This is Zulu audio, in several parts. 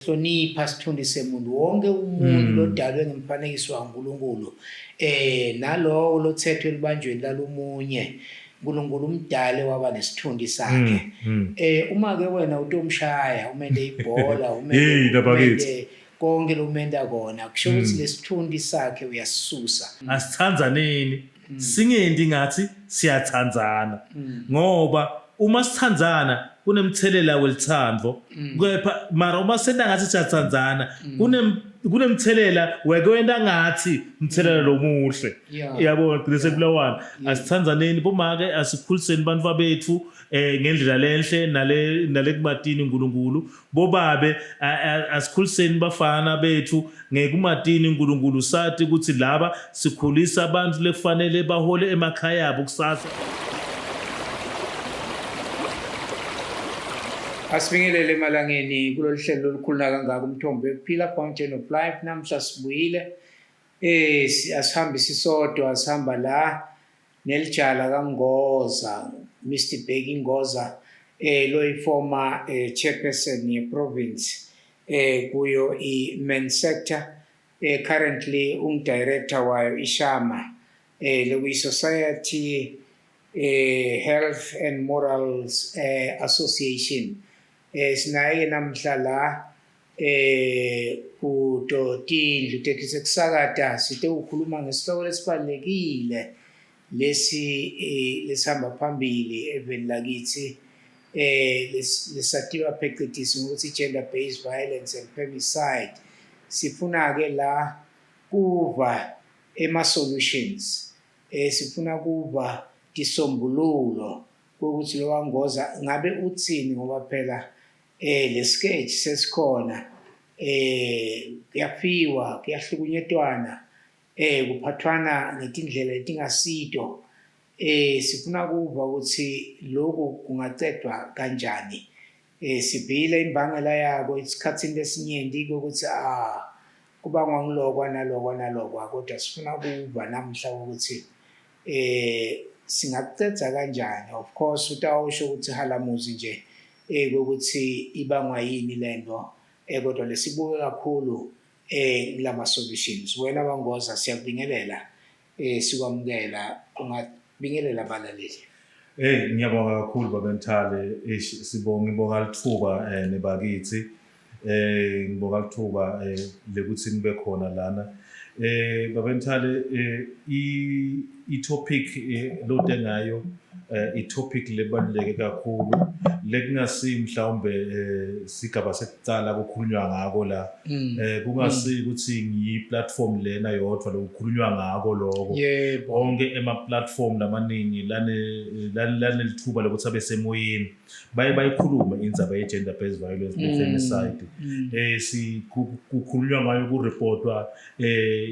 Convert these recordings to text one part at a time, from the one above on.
Hlonipha sithundise muntu wonke umuntu lodalwe ngemfanekiso waNkulunkulu nalowo lothethwe elibanjweni lalomunye uNkulunkulu umdale waba nesithundi sakhe. Uma ke wena utomshaya umende ibhola Hey, umende labakithi. umende konke lomenda kona kusho ukuthi lesithundi sakhe uyasisusa. Asithandzaneni, singendi ngathi siyathandzana, ngoba uma sithandzana kunemthelela welithando, kepha mara uma senta ngathi siyathandzana kunemthelela wekwenta ngathi mthelela lomuhle. Yabo, gcine kulawana. Asithandzaneni bomake, asikhuliseni bantfu bethu ngendlela lenhle nale kumatini uNkulunkulu. Bobabe, asikhuliseni bafana bethu ngekumatini uNkulunkulu, sathi ukuthi laba sikhulisa abantu lekufanele bahole emakhaya abo kusasa. Asibingelele emalangeni kulolu hlelo olukhulu kangaka, Umthombo Wekuphila, Fountain of Life. Namhla sibuyile, asihambi sisodwa, sihamba la nelijala kaNgoza, Mr Bheki Ngoza, lo former chairperson ye province kuyo i men sector, currently ungu-director wayo iShama, lokuyi Society Health and Morals Association. Sinaye namhla la kuto tindlu tethu sekusakata, site ukhuluma ngesihloko lesibalekile lesi lesihamba phambili eveni lakithi, lesatiwa phecetisi ngokuthi gender based violence and femicide. Sifuna ke la kuva ema solutions, sifuna kuva tisombululo ukuthi lo wangoza ngabe uthini, ngoba phela le sketch sesikhona, kuyafiwa, kuyahlukunyetwana, kuphathwana ngetindlela letingasito. Sifuna kuva ukuthi lokhu kungacedwa kanjani. Sivile imbangela yako esikhathini lesinyenti ukuthi kubangwa ngilokwa nalokwa nalokwa, kodwa sifuna kuva namhla ukuthi singakucedza kanjani. Of course utawusho ukuthi halamuzi nje ukuthi ibangwa yini lento, kodwa lesibuke kakhulu kulama solutions. Wena Wangoza, siyakubingelela, sikwamukela, ungabingelela abalaleli. Hey, ngiyabonga kakhulu Baba Nthale. Eish, sibonga, ngibonga lithuba nebakithi. Ngibonga lithuba lekuthi ngibe khona lana. Baba Nthale, i topic lote ngayo, i topic lebaluleke kakhulu, lekungasi mhlawumbe sigaba sekucala kukhulunywa ngako la. Kungasi ukuthi ngiyi platform lena yodwa lokukhulunywa ngako lokho. Onke ema platform lamaningi lane lanelithuba lokuthi abe semoyeni baye bayikhulume indzaba ye gender based violence ne femicide. Si kukhulunywa ngayo, kureportwa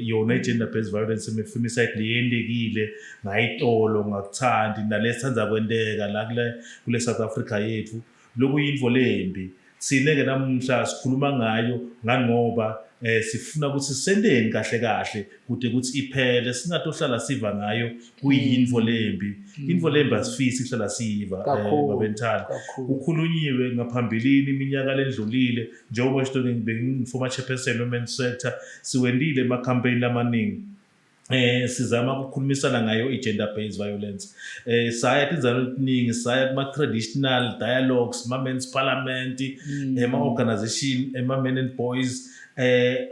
yona i gender based violence ne femicide leyendekile ngayitolo ngakuthandi nalesithanda kwenteka la kule South Africa yethu. Lokuyintfo lembi. Sine ke namuhla sikhuluma ngayo ngangoba sifuna ukuthi senteni kahle kahle kude ukuthi iphele, singatohlala siva ngayo kuyintfo lembi. Intfo lembi asifisi kuhlala siva, Babenthala. Kukhulunyiwe ngaphambilini iminyaka lendlulile, njengoba ngisho bengingu-former chairperson we-men sector, siwendile ema-campaign lamaningi sizama ukukhulumisana ngayo i-gender based violence. Saya tindzawo letiningi, saya kuma-traditional dialogues, ma-men's parliament, ema-organization ema-men and boys,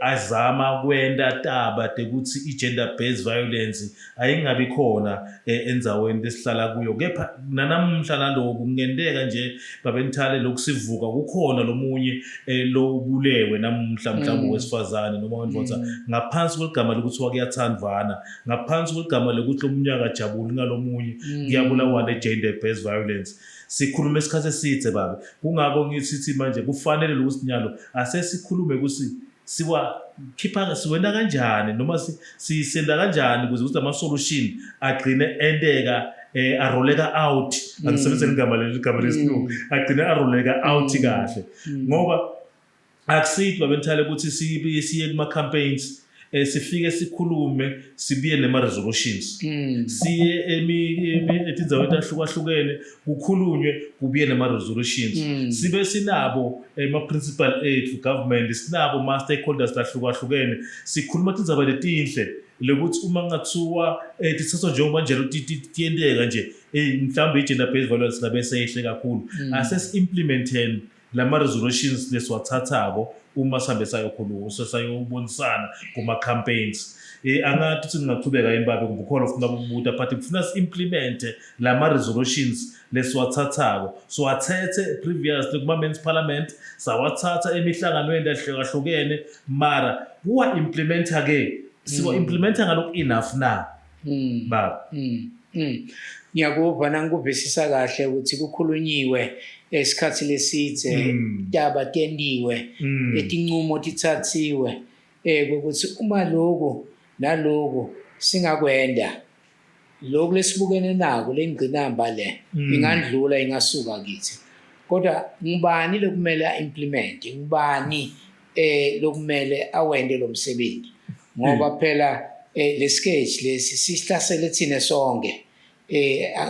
azama kwenta taba tekuthi i-gender based violence ayingabi khona endzaweni lesihlala kuyo. Kepha nanamuhla naloku kungenteka nje Babenthale, lokusivuka kukhona lomunye lobulewe namuhla mhlawumbe wesifazane noma wendvodza ngaphansi kwegama lokuthi wakuyathandvana, ngaphansi kwegama lokuthi lomunye akajabuli ngalomunye, kuyabulawana, i-gender based violence. Sikhulume isikhathi eside babe, kungako ngisithi manje kufanele lokuthi nyalo asesikhulume ukuthi siwa khipha siwena kanjani noma sisenda kanjani ukuze ukuthi ama solution agcine enteka, aroleka out. Angisebenzele igama leli, igama lesilungu, agcine aroleka out kahle, ngoba akusithi Babenthale ukuthi siye kuma campaigns. Sifike sikhulume, sibuye nema resolutions. Siye etindzaweni tahlukahlukene, kukhulunywe, kubuye nema resolutions. Sibe sinabo ema principal ethu government, sinabo ma stakeholders lahlukahlukene, sikhuluma tindzaba letinhle lekuthi uma kungathiwa tithathwa njengoba njalo tiyenteka nje, mhlawumbe i-gender based violence ngabe seyehle kakhulu. Asesi-implementeni lama resolutions lesiwathathako uma sihambe sayokhuluma, sayobonisana kuma-campaigns. Angathi ukuthi ngingachubeka yini babe, kumbe ukhona ufuna ukubuta, but kufuna si-implemente lama resolutions lesiwathathako. Siwathethe previously kuma-men's parliament, sawathatha emihlanganweni ehlukahlukene, mara kuwa-implementa-ke, siwa-implementa ngalokhu enough na, baba? Ngiyakuva, nangikuvisisa kahle ukuthi kukhulunyiwe esikhathi lesidze, taba tentiwe, etincumo tithathiwe, ukuthi uma lokhu naloku singakwenda, lokhu lesibukene nako, lengqinamba le, ingandlula, ingasuka kithi. Kodwa ngubani lokumele a-implement? Ngubani lokumele awende lo msebenzi? Ngoba phela le sketch lesi sihlasele thina sonke.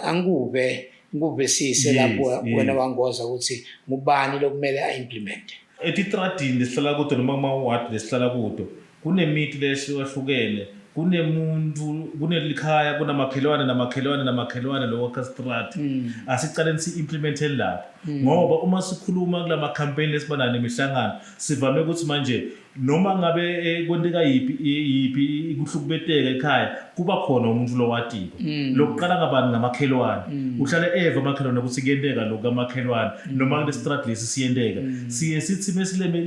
Angikuve ngikuvisise lapho wena wangoza ukuthi ngubani lokumele a-implement. Etitradini lesihlala kuto noma kuma-ward lesihlala kuto, kunemiti lehlukahlukene, kunemuntu, kunelikhaya, kunamakhelwane namakhelwane namakhelwane lokho street. Asicaleni si-implemente lapho, ngoba uma sikhuluma kulama campaign lesibanayo nemihlangano, sivame ukuthi manje noma ngabe kwenteka yiphi kuhlukubeteka ekhaya, kuba khona umuntu lowatiko. Lokuqala ngabani? Ngamakhelwane. Uhlale eva amakhelwane ukuthi kuyenteka lokhu kamakhelwane noma kule street lesi siyenteka. Siye sithi mesileme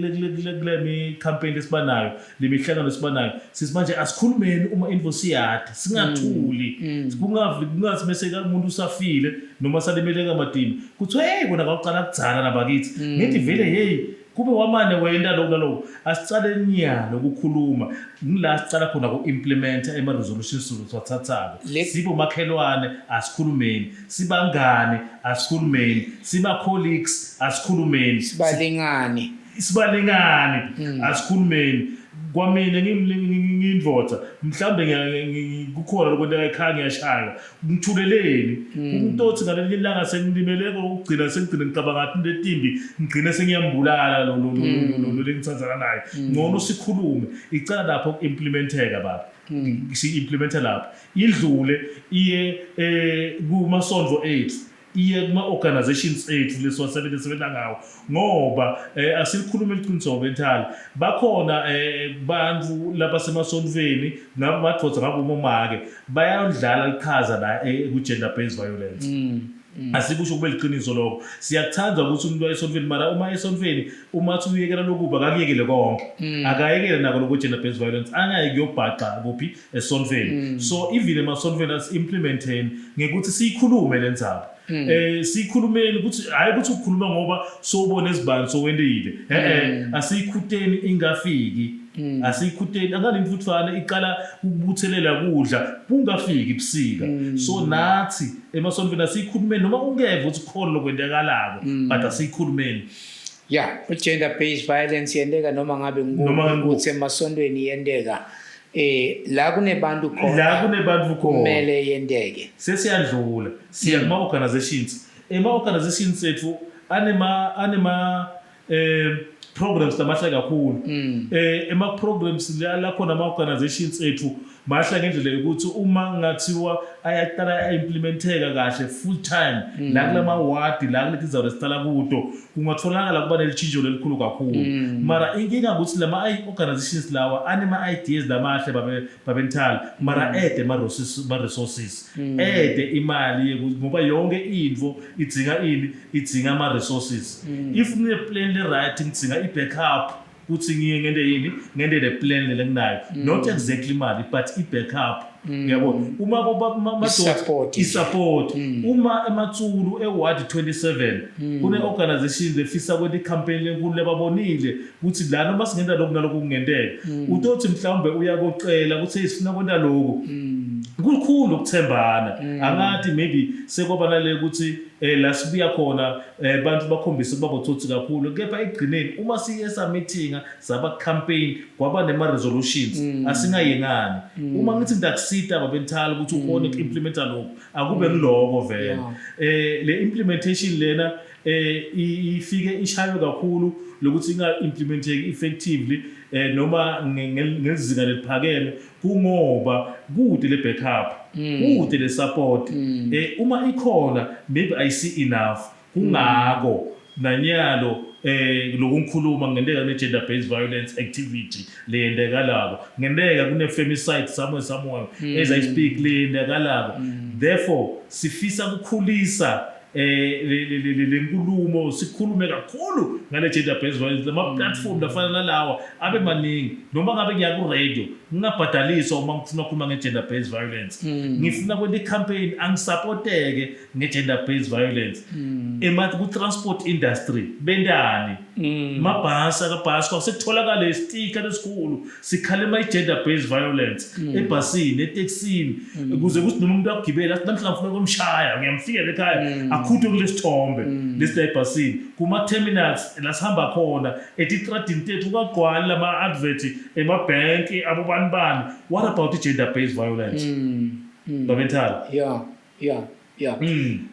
kule campaign lesibanayo, lemihlangano esibanayo, sithi manje asikhulumeni uma info siyade, singathuli, kungavi kungathi mase umuntu usafile noma salimele kamadini kuthiwa, "Hey, kona kwaqala kudzala nabakithi." Ngithi vele, hey, kube wamane wenta lokhu naloku. Asicale nyalo ukukhuluma, ngila sicala khona ku-implementa ema-resolutions siwathathako. Sibomakhelwane, asikhulumeni. Sibangani, asikhulumeni. Siba-colleagues, asikhulumeni. Sibalingani. Sibalingani, asikhulumeni. Kwamina ngiyindvodza, mhlawumbe kukhona lokwenteka ekhaya, ngiyashaywa, ngithuleleni? Umuntu othi ngalelinye ilanga sengilimele kokugcina, sengigcine ngicabanga ngathi into etimbi, ngigcine sengiyambulala lo lengithandzana naye. Ngcono sikhulume. Icala lapho ku-implementeka baba, si-implemente lapho, idlule iye kumasondvo ethu, iye kuma-organizations ethu lesiwasebenza ngawo, ngoba asilikhulume iqiniso benthala, bakhona bantu labasemasontfweni, ngabe madvodza ngabe bomake, bayadlala lichaza la ku-gender based violence. Asikusho kube liqiniso lokho. Siyakuthanda ukuthi umuntu ayesontfweni, mara uma esontfweni, uma athi uyekela lokuba, akakuyekele konke, akayekele nako lokhu gender based violence, angayi kuyobhaqa kuphi? Esontfweni. So even emasontfweni asi-implementeni ngekuthi siyikhulume le ndzaba. Siyikhulumeni ukuthi hayi ukuthi ukukhuluma ngoba sowubona izibani sowendile. Asiyikhuteni ingafiki, asiyikhuteni angani imfuthwane iqala ukubuthelela kudla kungafiki ibusika. So nathi emasontfweni asiyikhulumeni, noma ungeve ukuthi khona lokwentekalako, but asiyikhulumeni. Yeah, gender based violence yenteka noma ngabe Noma ngabe ukuthi emasontweni yenteka, la kunebantu khona. La kunebantu khona. Kumele yenteke. Sesiyadlula, siya kuma-organizations. Ema-organizations ethu anema programs lamahle kakhulu. Ema programs la khona ama-organizations ethu mahle ngendlela yokuthi uma ngathiwa ayaqala a-implementeka kahle full time la kulama ward, la kuleti ndzawo lesihlala kuto, kungatholakala kuba nelishintsho lelikhulu kakhulu. Mara inkinga ukuthi lama organizations lawa anema ideas lamahle, babe babenthala, mara ede ma resources, ede imali ngoba yonke into idzinga ini? Idzinga ama resources. If ngine plan le right, ngidzinga i backup kuthi ngiye ngente yini, ngente le plan le nginayo, not exactly imali but i backup, uyabona, uma I-support. I-support. Uma ematsulu e-ward 27 kune organization lefisa kwenta i-campaign lenkulu, lebabonile ukuthi la noma singenta lokhu naloku kungenteka, utothi mhlawumbe uyakocela ukuthi, "Hey, sifuna kwenta lokhu." Kukhulu ukuthembana. Angathi maybe sekwaba nale ukuthi la sibuya khona, bantu bakhombise ukuba botsotsi kakhulu, kepha ekugcineni uma siye samithinga, saba campaign, kwaba nema resolutions, asingayengani. Uma ngithi ngidakusita babenthala ukuthi ukhone uku-implementa lokhu, akube ngiloko vele. Le implementation lena ifike ishaywe kakhulu lokuthi inga-implementeki effectively noma ngezinga leliphakeme, kungoba kude le backup, kude le support. Uma ikhona, maybe ayisi enough. Kungako nanyalo lokungikhuluma ngenteka kune gender based violence activity leyendekalako, ngenteka kune femicide somewhere somewhere as I speak leyendekalako. Therefore sifisa ukukhulisa le nkulumo, sikhulume kakhulu ngale gender based violence. Lama platform lafana nalawa abe maningi, noma ngabe ngiya ku radio ngingabhadaliswa uma ngifuna ukukhuluma nge gender based violence, ngifuna kwenta i-campaign, angisupporteke nge-gender based violence. Ema ku-transport industry bendani, mabhasi akabhasi, kwasekutholakala istika lesikhulu sikhalema i-gender based violence ebhasini, etekisini, ukuze kuthi noma umuntu agibela athi namhlanje ngifuna ukumshaya, ngiyamfikela ekhaya, akhuthe kulesithombe lesila ebhasini. Kuma-terminals la sihamba khona, etitradini tethu, kungagcwali lama-advert emabhenki abobani bani. What about i-gender based violence, babenthala? Yeah.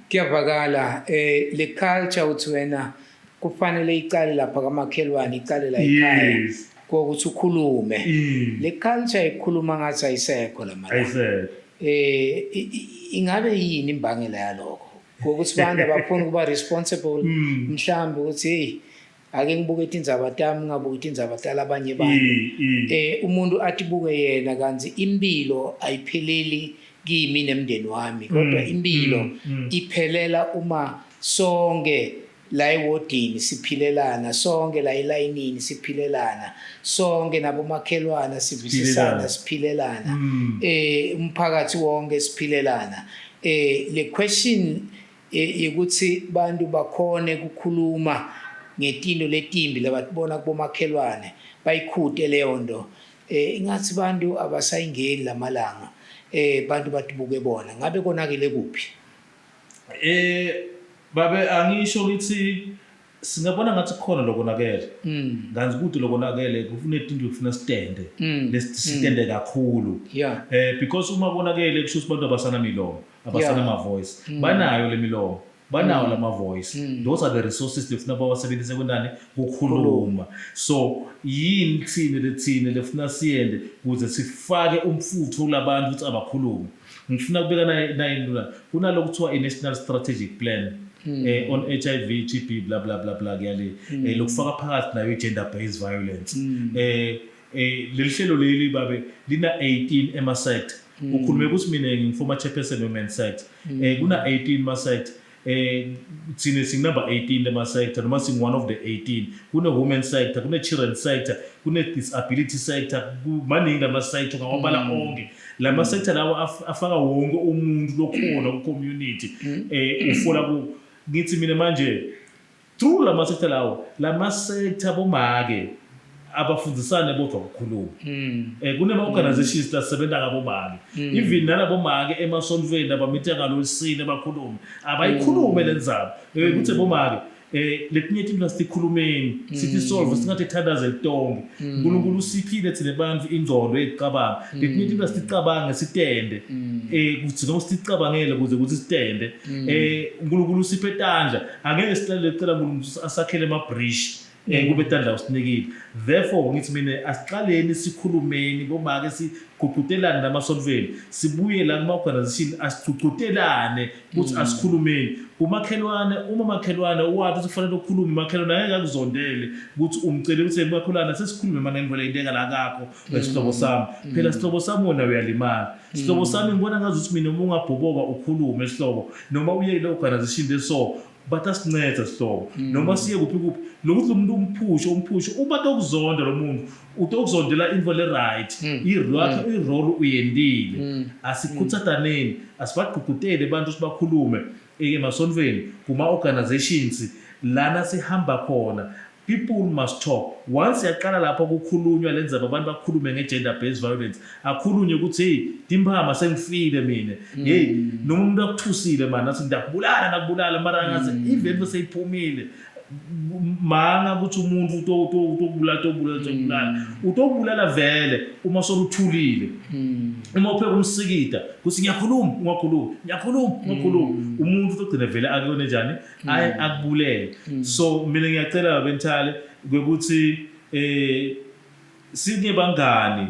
Kuyavakala. Le culture uthi wena kufanele icale lapha kamakhelwane, icale la ekhaya, kokuthi ukhulume. Le culture ikhuluma ngathi ayisekho la malanga. Ayisekho. Ingabe yini imbangela yalokho, ngokuthi bantu abafuna ukuba responsible? Mhlawumbe ukuthi, hey, ake ngibuke tindzaba tami, ngingabuki tindzaba talabanye bantu. Umuntu atibuke yena, kanti impilo ayipheleli kimi nemndeni wami, kodwa impilo iphelela uma sonke la ewodini siphilelana, sonke la elayinini siphilelana, sonke nabomakhelwana sivisisana, Siphilelana. Siphilelana, umphakathi wonke siphilelana. Le question ukuthi bantu bakhone ukukhuluma ngetinto letimbi labatibona kubomakhelwane, bayikhute leyo nto, ingathi bantu abasayingeni lamalanga. Bantu batibuke bona. Ngabe konakele kuphi? Babe, angisho ukuthi singabona ngathi kukhona lokonakele, kanti kude lokonakele. Kunetinto kufuna sitende, lesitende kakhulu, because uma konakele kusho ukuthi abantu abasana milomo, abasana ma voice. Banayo le milomo, banawo lama voice. Those are the resources lefuna bawasebenzise kwentani? Kukhuluma. So yini thine lethine lefuna siyende ukuze sifake umfutho kulabantu ukuthi abakhulume? Ngifuna kubeka nayi la, kunalokuthiwa i-national strategic plan on HIV, TB, bla bla bla bla, kuyale lokufaka phakathi nayo i-gender based violence. Leli hlelo leli, babe, lina 18 ema sector. Ukhulume ukuthi mina ngingu-former chairperson we-men sector. Kuna 18 ma sector. Thine sing number 18 lema sector, noma sing one of the 18. Kune women sector, kune children sector, kune disability sector, maningi lama sector, ungawabala onke lama sector lawo, afaka wonke umuntu lokhona ku community. Ufola ku ngithi mina manje through lama sector lawo, lama sector bomake abafundisane bodwa ukukhuluma. Kunema organizations lasebenza ngabomake, even nalabomake emasontweni abamitha ngalosine bakhulume, abayikhulume lenzaba kuthi bomake letinye tinto asitikhulumeni, sithi solve, singathi thandaze tonke. uNkulunkulu usiphile thina bantu ingqondo ecabanga. Letinye tinto asiticabange, sitende, kuthi noma siticabangele ukuze ukuthi sitende. uNkulunkulu usiphe tandla, angeke sicele cela uNkulunkulu asakhele ama bridge kube tandla usinikile. Therefore ngithi mina asiqaleni sikhulumeni bomake, sigqugqutelane namasontweni, sibuye la kuma organization, asigqugqutelane ukuthi asikhulumeni kumakhelwane. Uma makhelwane wathi ukuthi kufanele ukhulume, umakhelwane angeke akuzondele ukuthi umcele ukuthi makhelwane sesikhulume manje ngivele inteka la kakho, isihlobo sami phela, sihlobo sami, wena uyalimala, sihlobo sami, ngibona ngazi ukuthi mina uma ungabhoboka ukhulume, sihlobo, noma uye kule organization leso batasinceda, sihlobo, noma siye kuphi kuphi, lokuthi lo muntu umphushe, umphushe, uma tokuzonda lo muntu utokuzondela into le right, i-role, i-role uyendile. Asikhuthataneni, asibagqugqutele abantu ukuthi bakhulume emasontweni, kuma organizations lana sihamba khona. People must talk. Once yaqala lapho kukhulunywa lenzaba, abantu bakhulume nge-gender based violence, akhulunywe ukuthi hey, timphama sengifile mina, hey, noma umuntu akuthusile mani athi ngiyakubulala, nakubulala, mara ngaze even seyiphumile manga ukuthi umuntu utokubulala, utokubulala, utokubulala, utokubulala vele uma soluthulile, uma upheka umsikida kuthi ngiyakhuluma, ungakhulumi, ngiyakhuluma, ungakhulumi, umuntu utogcina vele akuyona njani, ayi akubulele. So mina ngiyacela, babenthale, kwekuthi singebangani,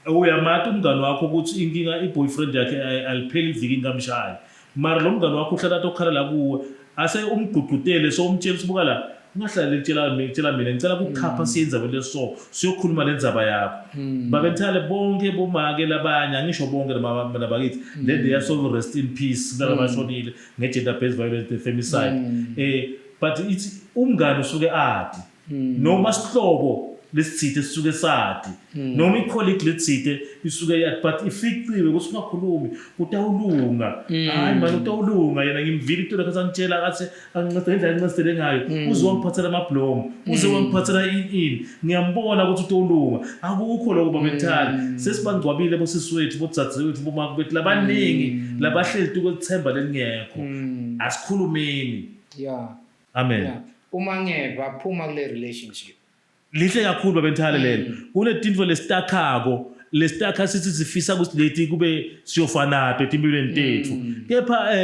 uyamati umngani wakho ukuthi inkinga i-boyfriend yakhe alipheli iviki ingamshayi, mara lo mngani wakho uhlala atokhala la kuwe, ase umgqugqutele, so umtshela ukuthi buka la, ungahlali tshela mina, tshela mina, ngicela kukhapha siye endzabeni leso, siyokhuluma le ndzaba yakho. Babenthale bonke bomake labanye, angisho bonke nabakithi, let their soul rest in peace, kulaba bashonile nge-gender based violence, the femicide, but ithi umngani usuke adi noma sihlobo lesitsite sisuke sadi noma i-colleague letsite isuke yathi, but ificiwe ukuthi ungakhulumi, utawulunga. Hayi mani, utawulunga yena, ngimvile into lakhe angitshela, athi angincede ngendlela angincedele ngayo, uze wangiphathela amabhlomu, uze wangiphathela ini ini, ngiyambona ukuthi utawulunga. Akukho lokho, babethali. Sesibangcwabile bosisi wethu, bodzadzewethu, bomake bethu labaningi labahleli tukwethemba lelingekho. Asikhulumeni. Amen. Yeah, uma ngeva, phuma kule relationship. Lihle kakhulu, babenthale, lelo. Kunetintfo lesitakhako, lesitakha sithi sifisa ukuthi leti kube siyofanato etimpilweni tethu, kepha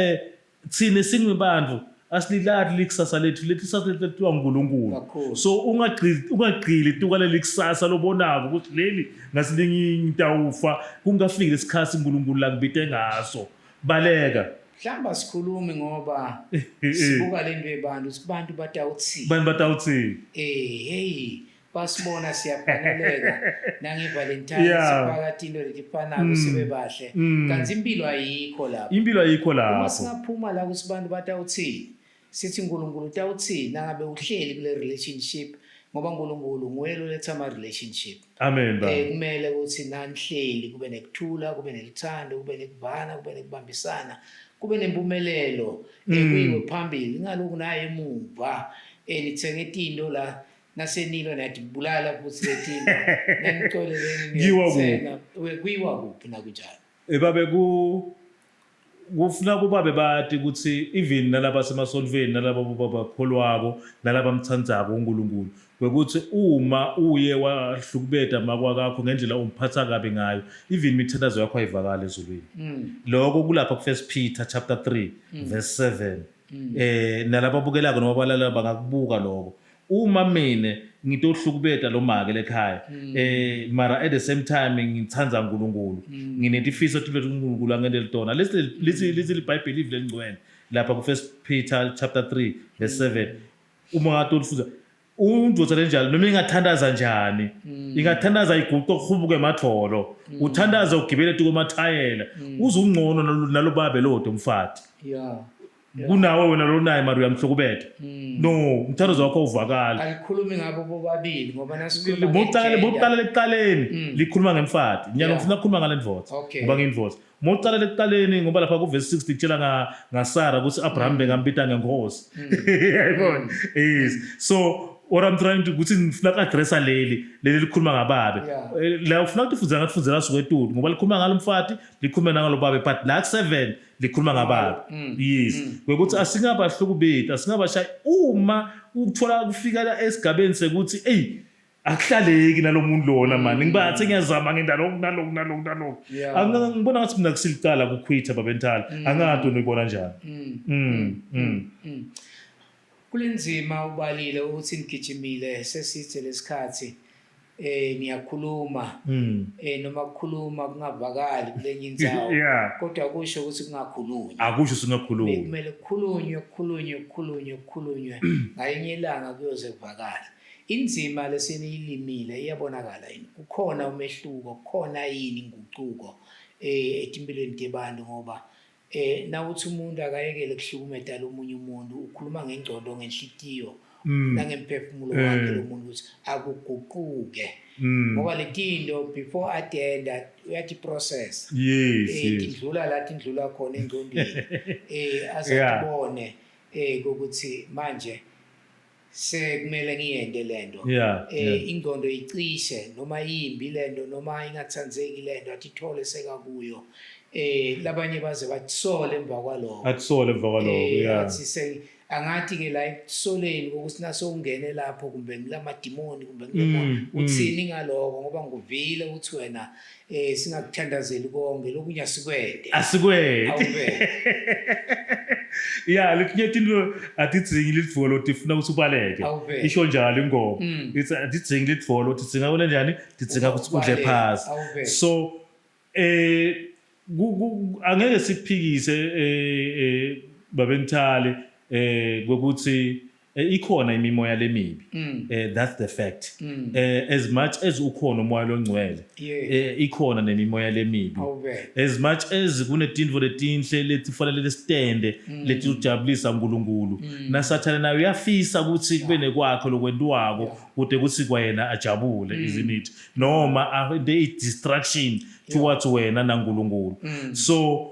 thine singibantfu asililahli likusasa lethu, lethi kusasa lethu lethiwa nguNkulunkulu. Kakhulu. So ungagcili, ungagcili tuka leli kusasa lobonako ukuthi leli ngasilingi ngitawufa kungafiki lesikhathi uNkulunkulu lakubite ngaso. Baleka. Mhlawumbe asikhulumi ngoba sibuka le nto yebantu, ukuthi bantu batawuthini. Bantu batawuthini. Hey, basibona siyafaneleka nange-Valentine, siphakathi into letifanako, sibe bahle, kanti impilo ayikho lapho. Impilo ayikho Uma lapho. singaphuma la ukuthi bantu batawuthini, sithi uNkulunkulu utawuthini nangabe uhleli kule relationship, ngoba uNkulunkulu nguye loletha ama-relationship. Amen, baba. Kumele ukuthi nanihleli kube nekuthula, kube nelithando, kube nekuvana, kube nekubambisana, kube nempumelelo, kuyiwe phambili, ingaloku naye emuva, nithenge tinto la nasenilo nathi bulala futhi letinto nanicoleleni. Kuyiwa kuphi? Niyazithenga. Kuyiwa kuphi nakunjalo? Babe, ku kufuna kubabe bati ukuthi even nalaba semasontweni, nalaba bakholwako, nalaba mthandzako uNkulunkulu, kwekuthi uma uye wahlukubeta makwakakho ngendlela umphatha kabi ngayo, even imithandazo yakho ayivakali ezulwini. Lokho kulapha ku First Peter chapter 3 verse 7. Nalababukelako noma abalala bangakubuka lokho. Uma mine ngitohlukubeta lo make lekhaya, mara at the same time ngithanda uNkulunkulu, nginetifiso tibethu uNkulunkulu angentele tona, lithi liBhayibheli live lelingcwele lapha ku First Peter chapter 3 verse 7, uma ngathi ulifuza undvodza lenjalo, noma ingathandaza njani, ingathandaza iguqe kuhubuke ematholo, uthandaza ugibele tuko emathayela, uze ungcono nalo babe lodo umfati kunawe wena lonaye, mara uyamhlukubeta. No, umthandazo wakho awuvakali. Alikhulumi ngabo bobabili ngoba nasikhuluma Bocala nge-gender- bocala ekuqaleni likhuluma ngemfati nyalo. Ngifuna ukukhuluma ngale ndvodza ngoba ngiyindvodza. Mocala ekuqaleni, ngoba lapha ku-verse 6 likutshela ngaSara ukuthi Abraham bengambita ngenkosi, yayibona? Yes. So what I'm trying to ukuthi ngifuna ku-addressa leli likhuluma ngababe. La ufuna ukuthi fundzela ngathi fundzela suke etulu, ngoba likhuluma ngalo mfati, likhuluma nangalo babe, but la ku-7 likhuluma ngababe. Yes, kwekuthi asingabahlukubeti, asingabashayi uma ukuthola kufika la esigabeni sekuthi eyi, akuhlaleki nalo muntu lona mani, ngibathe ngiyazama ngenda lokhu naloku naloku naloku. Ngibona ngathi mina kusilicala kukhwitha, babenthala. Angazi wena uyibona njani. Kulenzima ubalile ukuthi nigijimile sesithe lesikhathi, niyakhuluma, noma kukhuluma kungavakali kulenye indzawo, kodwa kusho ukuthi kungakhulunywa. Akusho singakhulumi. Kumele kukhulunywe, kukhulunywe, kukhulunywe, kukhulunywe, ngalinye ilanga kuyoze kuvakale. Inzima leseniyilimile iyabonakala yini? Kukhona umehluko? Kukhona yini inguquko etimpilweni tebantu? Ngoba nawuthi umuntu akayekele kuhlukumeta lomunye umuntu, ukhuluma ngengcondo, ngenhlitiyo nangemphefumulo wakhe lo muntu ukuthi akuguquke, ngoba letinto before atenda uyathi process, tindlula la tindlula khona engcondweni, aze atibone ukuthi manje. Sekumele ngiyente lento. Ingqondo icishe noma yimbi lento noma ingathandzeki lento, athithole sekakuyo. Labanye baze batisole emva kwalokho. Atisole emva kwalokho. Athi se angathi ke la ekusoleni kokuthi nasowungene lapho kumbe ngilamadimoni kumbe ngilemoni, uthini ngaloko? Ngoba ngikuvile ukuthi wena singakuthandazeli konke lokunye, asikwende. Asikwende. Awube. Ya, letinye tinto atidzingi lidvolo, tifuna ukuthi ubaleke. Awube. Isho njalo ingoma, ithi atidzingi lidvolo, tidzinga kwena njani, tidzinga ukuthi udle Ubaleke. phasi. Awube. So angeke siphikise babemthali kokuthi ikhona imimoya lemibi. That's the fact. As much as ukhona umoya longcwele, ikhona nemimoya lemibi. Awube. As much as kunetintfo letinhle letifanele lesitende letijabulisa uNkulunkulu, naSathane naye uyafisa ukuthi kube nekwakhe lokwentiwako kude ukuthi kwayena ajabule, isn't it? Noma the distraction towards wena naNkulunkulu. So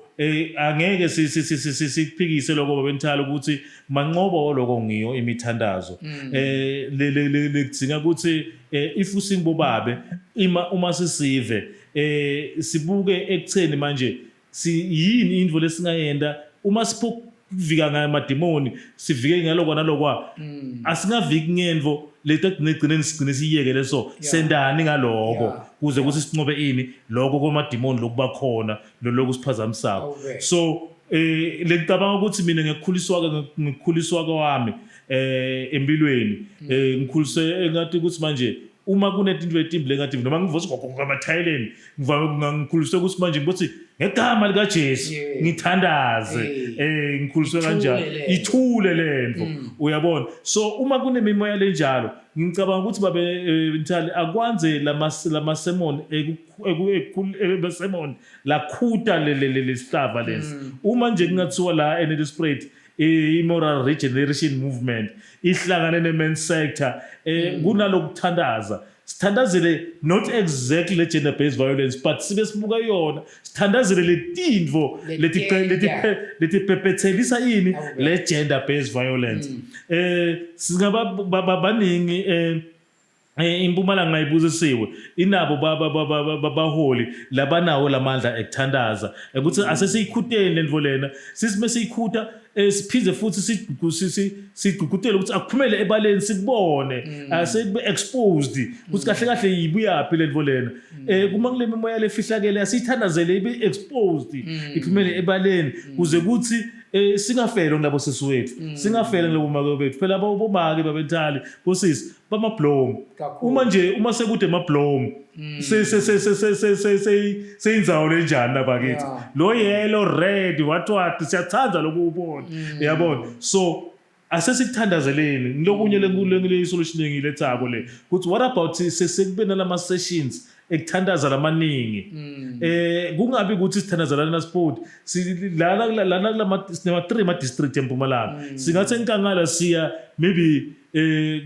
angeke sikuphikise lokho, babemthali, ukuthi manqobo lokho ngiyo imithandazo le lekudzinga ukuthi if usingibobabe ima uma sisive sibuke ekutheni manje si yini into lesingayenda uma sipho kuvika ngamadimoni, sivike ngalokwa nalokwa, asingaviki ngento leti egcineni sigcine siyiyekele. So sendani ngaloko kuze ukuthi sinqobe ini lokho kwamadimoni lokuba khona lokhu siphazamisako? So lengicabanga ukuthi mina ngikukhuliswa kwami empilweni, ngikhuliswe engathi ukuthi manje uma kunetinto etimbi lengathi noma ngivose ngamathayeleni, ngivame ngikhuliswe ukuthi manje ngibothi ngegama likaJesu ngithandaze. Ngikhuliswe Ithule kanjalo. lento. Ithule lento, uyabona? So uma kunemimoya lenjalo, ngicabanga ukuthi babe Mthali akwanze lama sermon sermon lakhuta le le le sihlava lesi. Uma nje kungathiwa la eNelspruit i-moral regeneration movement ihlangane ne-men sector, kunalokuthandaza, sithandazele not exactly le gender based violence, but sibe sibuka yona, sithandazele letintfo Letenta. Letiphephethelisa ini Awube. le gender based violence. Singaba baningi, iMpumalanga ibusisiwe, inabo baholi labanawo lamandla ekuthandaza ukuthi asesiyikhuteni lento lena. Sisime siyikhutha, siphinde futhi sigqugqutele ukuthi akuphumele ebaleni, sikubone, asekube exposed ukuthi kahle kahle yibuyaphi lento lena. Kuma kule mimoya lefihlakele, asiyithandazele ibe exposed, iphumele ebaleni, kuze kuthi singafeli ngilabo sisi wethu, singafeli ngilabo make bethu. Phela bomake babentali, bosisi bamablomu. Kakhulu. Uma nje uma sekude emablomu, se se se se se se se se seyindzawo lenjani labakithi? Lo yellow, red, what what, siyathanda lokubona, uyabona? So asesikuthandazeleni ngilokunye le solution engilethako le, ukuthi what about sekube nalama sessions ekuthandaza lamaningi, kungabi ukuthi sithandazela na sport lana lana kulama sinema 3 ma district eMpumalanga. Singathi enkangala siya maybe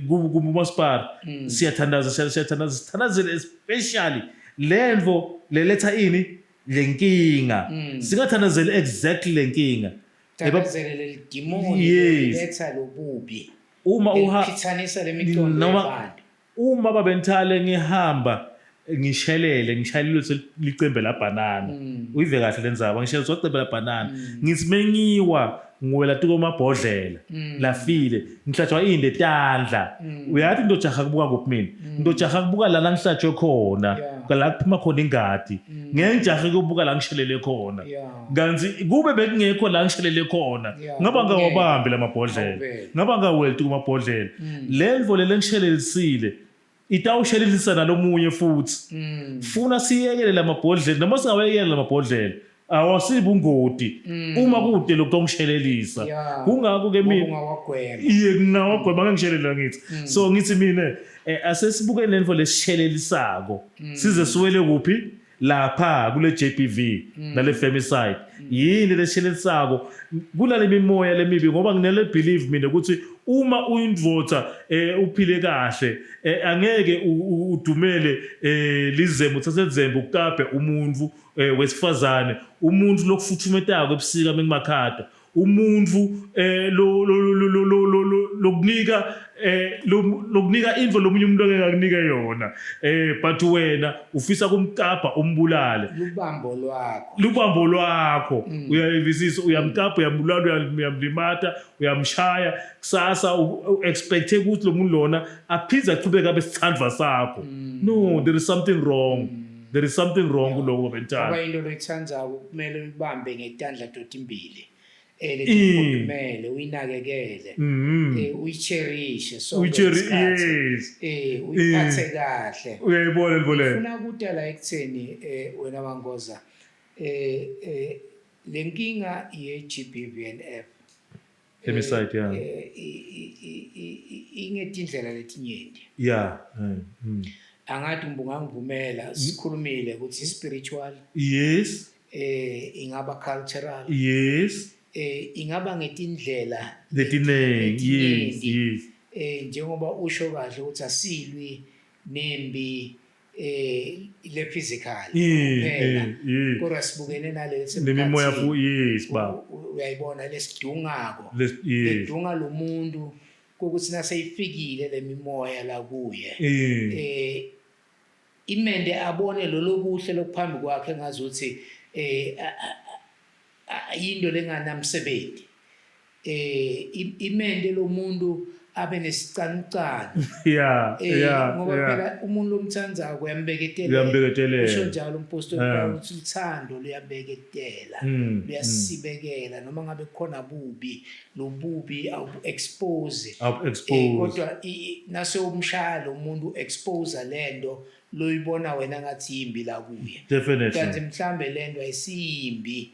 kumasipala, siyathandaza, siyathandaza, sithandazele especially lendvo leletha ini lenkinga, singathandazeli exactly lenkinga. Thandazele leli dimoni letha lobubi Uma uha eliphithanisa lemiqondo yabantu. Uma babenthale ngihamba ngishelele, ngishayelile licembe la banana, uyive kahle lenzaba, ngishelele licembe la banana, ngithi mengiwa ngiwela tuko mabhodlela lafile, ngihlatshwa inde tandla. Uyathi ndojaha kubuka kuphi? Mina ndojaha kubuka lana ngihlatshwe khona, la kuphuma khona ingadi. Ngeke ngijahe kubuka la ngishelele khona. Kanti kube bekungekho la ngishelele khona, ngaba ngawabambi lamabhodlela, Awubeke. ngaba ngawelti kumabhodlela. Le ndvo le lengishelelisile itawushelelisa nalomunye futhi. Funa siyekele lamabhodlela, noma singawayekela lamabhodlela, awasibungoti uma kude lokhu kongishelelisa. Kungakho ke Ngoba mina ungawagwema. Iye, ngingawagwema, ngishelela ngithi. So ngithi mina asesibuke lento lesishelelisako, size siwele kuphi lapha kule JBV nale femicide. Yini leshelelisako kunale mimoya lemibi? Ngoba nginele believe mina ukuthi uma uyindvodza uphile kahle, angeke udumele lizembe, uthathe lizembe ukukabhe umuntu wesifazane, umuntu lokufuthumetako ebusika mekumakhata. Umuntu lo lokunika lokunika info lomunye umuntu angeke akunike yona, but wena ufisa kumkapa umbulale. Lubambo lwakho. Lubambo lwakho. Uyayivisisa, uyamkapa, uyambulala, uyamlimata, uyamshaya. Kusasa u-expecte ukuthi lo muntu lona aphinde achubeke abe sithandwa sakho. No, there is something wrong. There is something wrong kuloko, bentana. Ngoba into loyithandzako kumele uyibambe ngetandla totimbili, letifudumele, uyinakekele, uyicherishe sonke isikhathi. Uyiphathe kahle. Uyayibona libolelo. Ufuna kudala ekutheni, wena Mangoza, lenkinga ye-GBVNF, Femicide, yeah. Ingetindlela letinyenti. Angathi ungangivumela, sikhulumile ukuthi spiritual, ingaba cultural, ingaba ngetindlela letiningi, yes. letiningi. Njengoba usho kahle ukuthi asilwi nembi le physical kuphela, kodwa sibukene nale nemimoya fu, yes baba. Uyayibona lesidungako, ledunga lo muntu kokuthi naseyifikile lemimoya la kuye, imende abone lolo kuhle lokuphambi kwakhe ngazuthi into lenganamsebenzi, imende lo muntu abe nesicanucanu. Ngoba phela umuntu lomthandzako uyambeketelela. Uyambeketelela. Usho njalo umpostoli Paul ukuthi uthando luyabeketela, luyasibekela noma ngabe kukhona bubi, lo bubi awu-expose. Awu-expose. Kodwa nase umshaya lo muntu, expose lento loyibona wena ngathi yimbi la kuye, kanti mhlambe lento ayisiyimbi.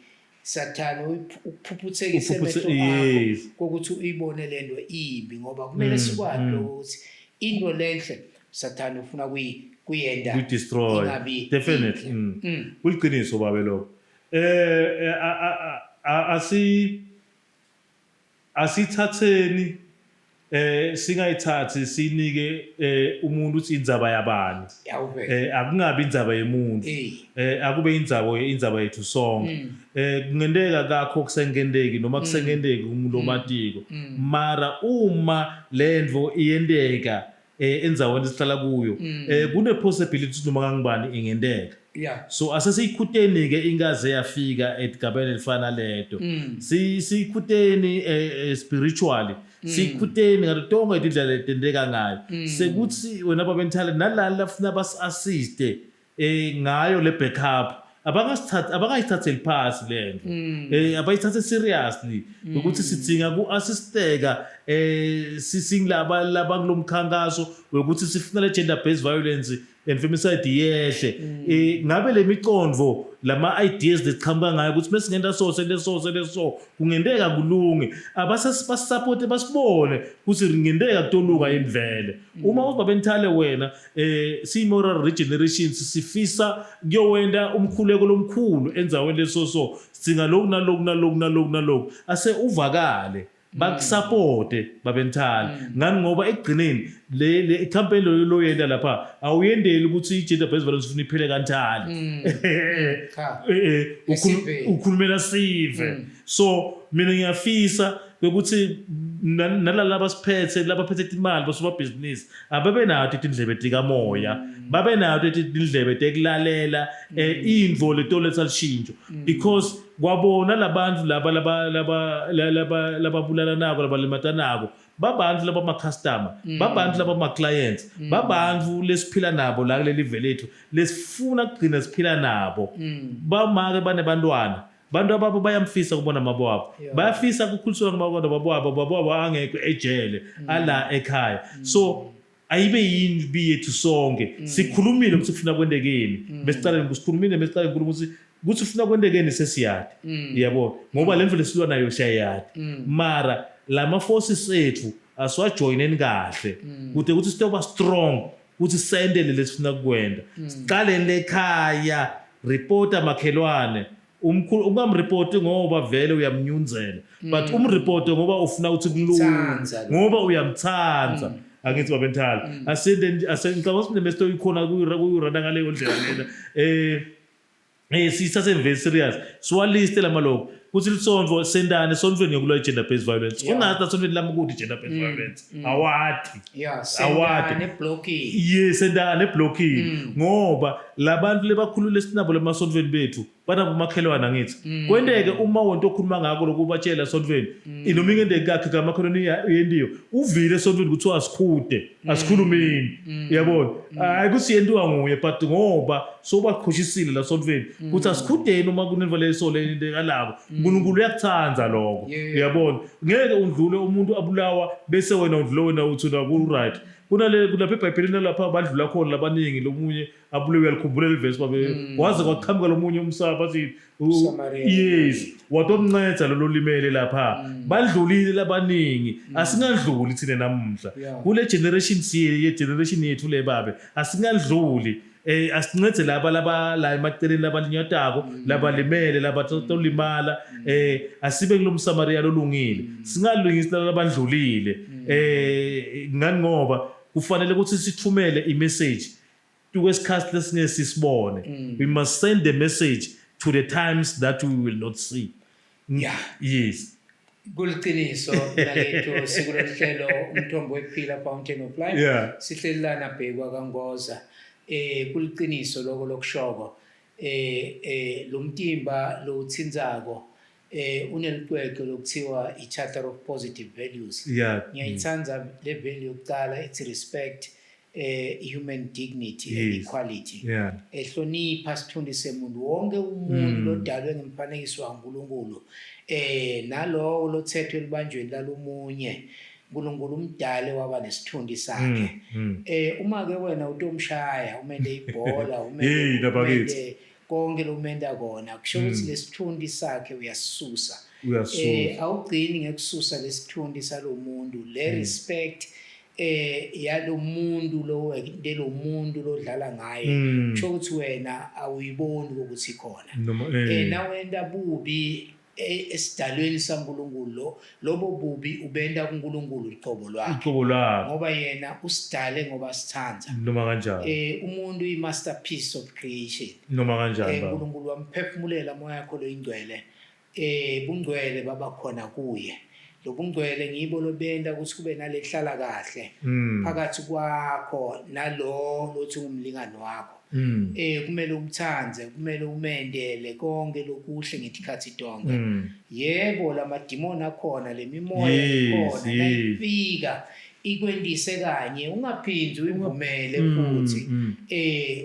Sathane ukuphuphuthekise emehlo akho kokuthi uyibone lento imbi, ngoba kumele sikwazi lokho ukuthi into lenhle Sathane ufuna kuyenda Kuyidestroy. ingabi Definitely. inhle. Kuliqiniso babe lokho. eh a- a- a- asi asithatheni singayithathi sinike umuntu uthi indzaba yabani. Yawuvele. Akungabi indzaba yemuntu. Akube indzaba yethu sonke. Kungenteka kakho kusengendeki noma kusengendeki umuntu omatiko, mara uma lento iyenteka endzaweni esihlala kuyo, kune possibility ukuthi noma kangibani ingenteka. So asesiyikhuteni ke ingaze yafika esigabeni elifana leto. Siyikhuteni spiritually, siyikhuteni ngato tonke indlela letenteka ngayo, sekuthi wena babenthale nalala lafuna basi-assiste ngayo le backup, abangasithathi, abangayithatheli phasi lento, abayithathe seriously ukuthi sidinga ku-assisteka, singilaba laba kulomkhankaso wekuthi sifuna le gender based violence and femicide yehle. Ngabe le miqondo, lama ideas lesiqhamuka ngayo ukuthi mesingenta so, sente so, sente so, kungenteka kulunge, abasasupport, basibone ukuthi kungenteka kutoluka yini vele. Uma uthi babenthale wena, siyi-moral regeneration sifisa kuyowenda umkhuleko lomkhulu endzaweni leso, so sidinga lokhu naloku naloku naloku naloku, ase uvakale, bakusapote babenthale ngani, ngoba ekugcineni le campaign lo loyenda lapha awuyendeli ukuthi i-gender based violence ufuna iphele kanjani. Cha. Esive. Ukhulumela sive. So mina ngiyafisa ukuthi nalaba basiphethe, labaphethe imali, bosomabhizinisi, ababe nato tindlebe tikamoya, babe nato tindlebe tekulalela intfo letoletsa lishintsho, because kwabona labantu laba lababulalanako, labalimatanako, babantu labama-customer, babantu labama-clients, babantu lesiphila nabo la kuleli live lethu, lesifuna kugcina siphila nabo. Bamake banebantwana, bantu ababo bayamfisa ukubona mabo wabo. Bayafisa ukukhuliswa ngabantwana babo wabo, babo wabo angekho ejele, ala ekhaya. So ayibe yimbi yethu sonke. Sikhulumile ukuthi kufuna kwentekeni, besicala sikhulumile, besicala inkulumo ukuthi ufuna kwentekeni, sesiyadi yabo, ngoba le mvelo esilwa nayo siyayadi, mara lama forces ethu asiwajoyineni kahle kude ukuthi sitoba strong ukuthi sendele lesifuna kukwenda. Siqale lekhaya, reporta makhelwane umkhulu, ungamrepoti ngoba vele uyamnyunzela, but umreporte ngoba ufuna ukuthi kulunge. Uthandza lo. Ngoba uyamthanda. Angithi babenthala, asende ngicabanga ukuthi nemesto ikhona kuyirana ngaleyo ndlela lena, sisase very serious, siwaliste lamaloko. Kuthi lisontfo sentani esontfweni ngekulwa i-gender based violence. Ungazi nasontfweni lami ukuthi i-gender based violence. Awati. Yeah, Awadi. sentane eblokini. Yes, sentani eblokini. Ngoba labantu lebakhulule sinabo lemasontfweni bethu banabo makhelwane angithi. Kwenteke uma wonto okhuluma ngako lokubatshela esontfweni, noma ingenteki kakhe kamakhelwane yendiyo, uvile esontfweni kuthiwa asikhude, asikhulumini. Uyabona? Hayi kuthi yentiwa nguye but ngoba sobaqhushisile la sontfweni ukuthi asikhudeni uma kunento leso le kalabo. uNkulunkulu uyakuthanda lokho. Uyabona? Ngeke undlule umuntu abulawa bese wena undlule wena uthi na ku right. Kunale kulapha eBhayibhelini nalapha badlula khona labaningi lomunye abulewe uyalikhumbula leli verse babe waze kwaqhamuka lomunye umsapha athi uSamariya. Yes, watomnceda lolo limele lapha. Badlulile labaningi, asingadluli thina namuhla. Kule generation siye ye generation yethu le babe, asingadluli. Asincede laba laba la emaceleni labalinyatako, labalimele, labatolimala, asibe kulomSamaria lolungile. Singalungisi laba labadlulile. Ngani ngoba kufanele ukuthi sithumele imessage tukwesikhathi lesingeke sisibone. We must send the message to the times that we will not see. Yes. Kuliqiniso nakethu, sikulolu hlelo Umthombo Wekuphila, Fountain of Life. Sihleli lana bhekwa kaNgoza. Kuliqiniso lokho lokushoko. Lo mtimba lo uthinzako unelicwecwe lokuthiwa i-Charter of Positive Values. Ngiyayithanda le value yokuqala, it's respect, human dignity and equality. Ehlonipha sithunzi semuntu wonke umuntu lodalwe ngemfanekiso kaNkulunkulu, nalowo lothethwe elibanjweni lalomunye uNkulunkulu umdale waba nesithundi sakhe. Uma ke wena utomshaya umende ibhola, umende Hey, nabakithi. Umende konke lomenda kona, kusho ukuthi lesithundi sakhe uyasisusa. Uyasusa. Awugcini ngekususa lesithundi salomuntu, le respect yalomuntu lo lo muntu lodlala ngaye, kusho ukuthi wena awuyiboni ukuthi ikhona. Noma Nawenta bubi esidalweni saNkulunkulu, lo lobo bubi ubenda kuNkulunkulu uqobo lwakhe. Uqobo lwakhe. Ngoba yena usidale ngoba sithanda. Noma kanjani. Umuntu uyi masterpiece of creation. Noma kanjani, baba. uNkulunkulu wamphefumulela moya yakho loyingcwele. Bungcwele baba khona kuye. Lo bungcwele ngibo lobenda ukuthi kube nalehlala kahle phakathi kwakho nalo lothi ungumlingani wakho. Kumele umthanze, kumele umendele konke lokuhle ngetikhathi tonke. Yebo, lamadimoni akhona, lemimoya ikhona, nayifika ikwendise kanye, ungaphindi uyivumele futhi.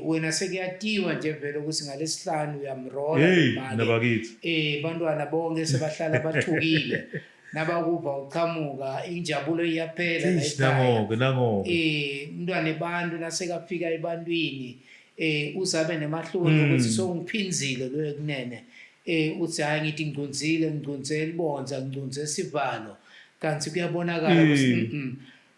Wena sekuyatiwa nje vele ukuthi ngalesihlanu uyamrola Hey, make. Nabakithi. Bantwana bonke sebahlala bathukile. Nabakuva uqhamuka injabulo iyaphela la Eish, ekhaya. Nangoke, nangoke. Umntwana ebantu nasekafika ebantwini, uzabe nemahloni ukuthi songiphinzile lo ekunene. Uthi hayi ngithi ngcunzile, ngcunze libonza, ngcunze sivalo. Kanti kuyabonakala ukuthi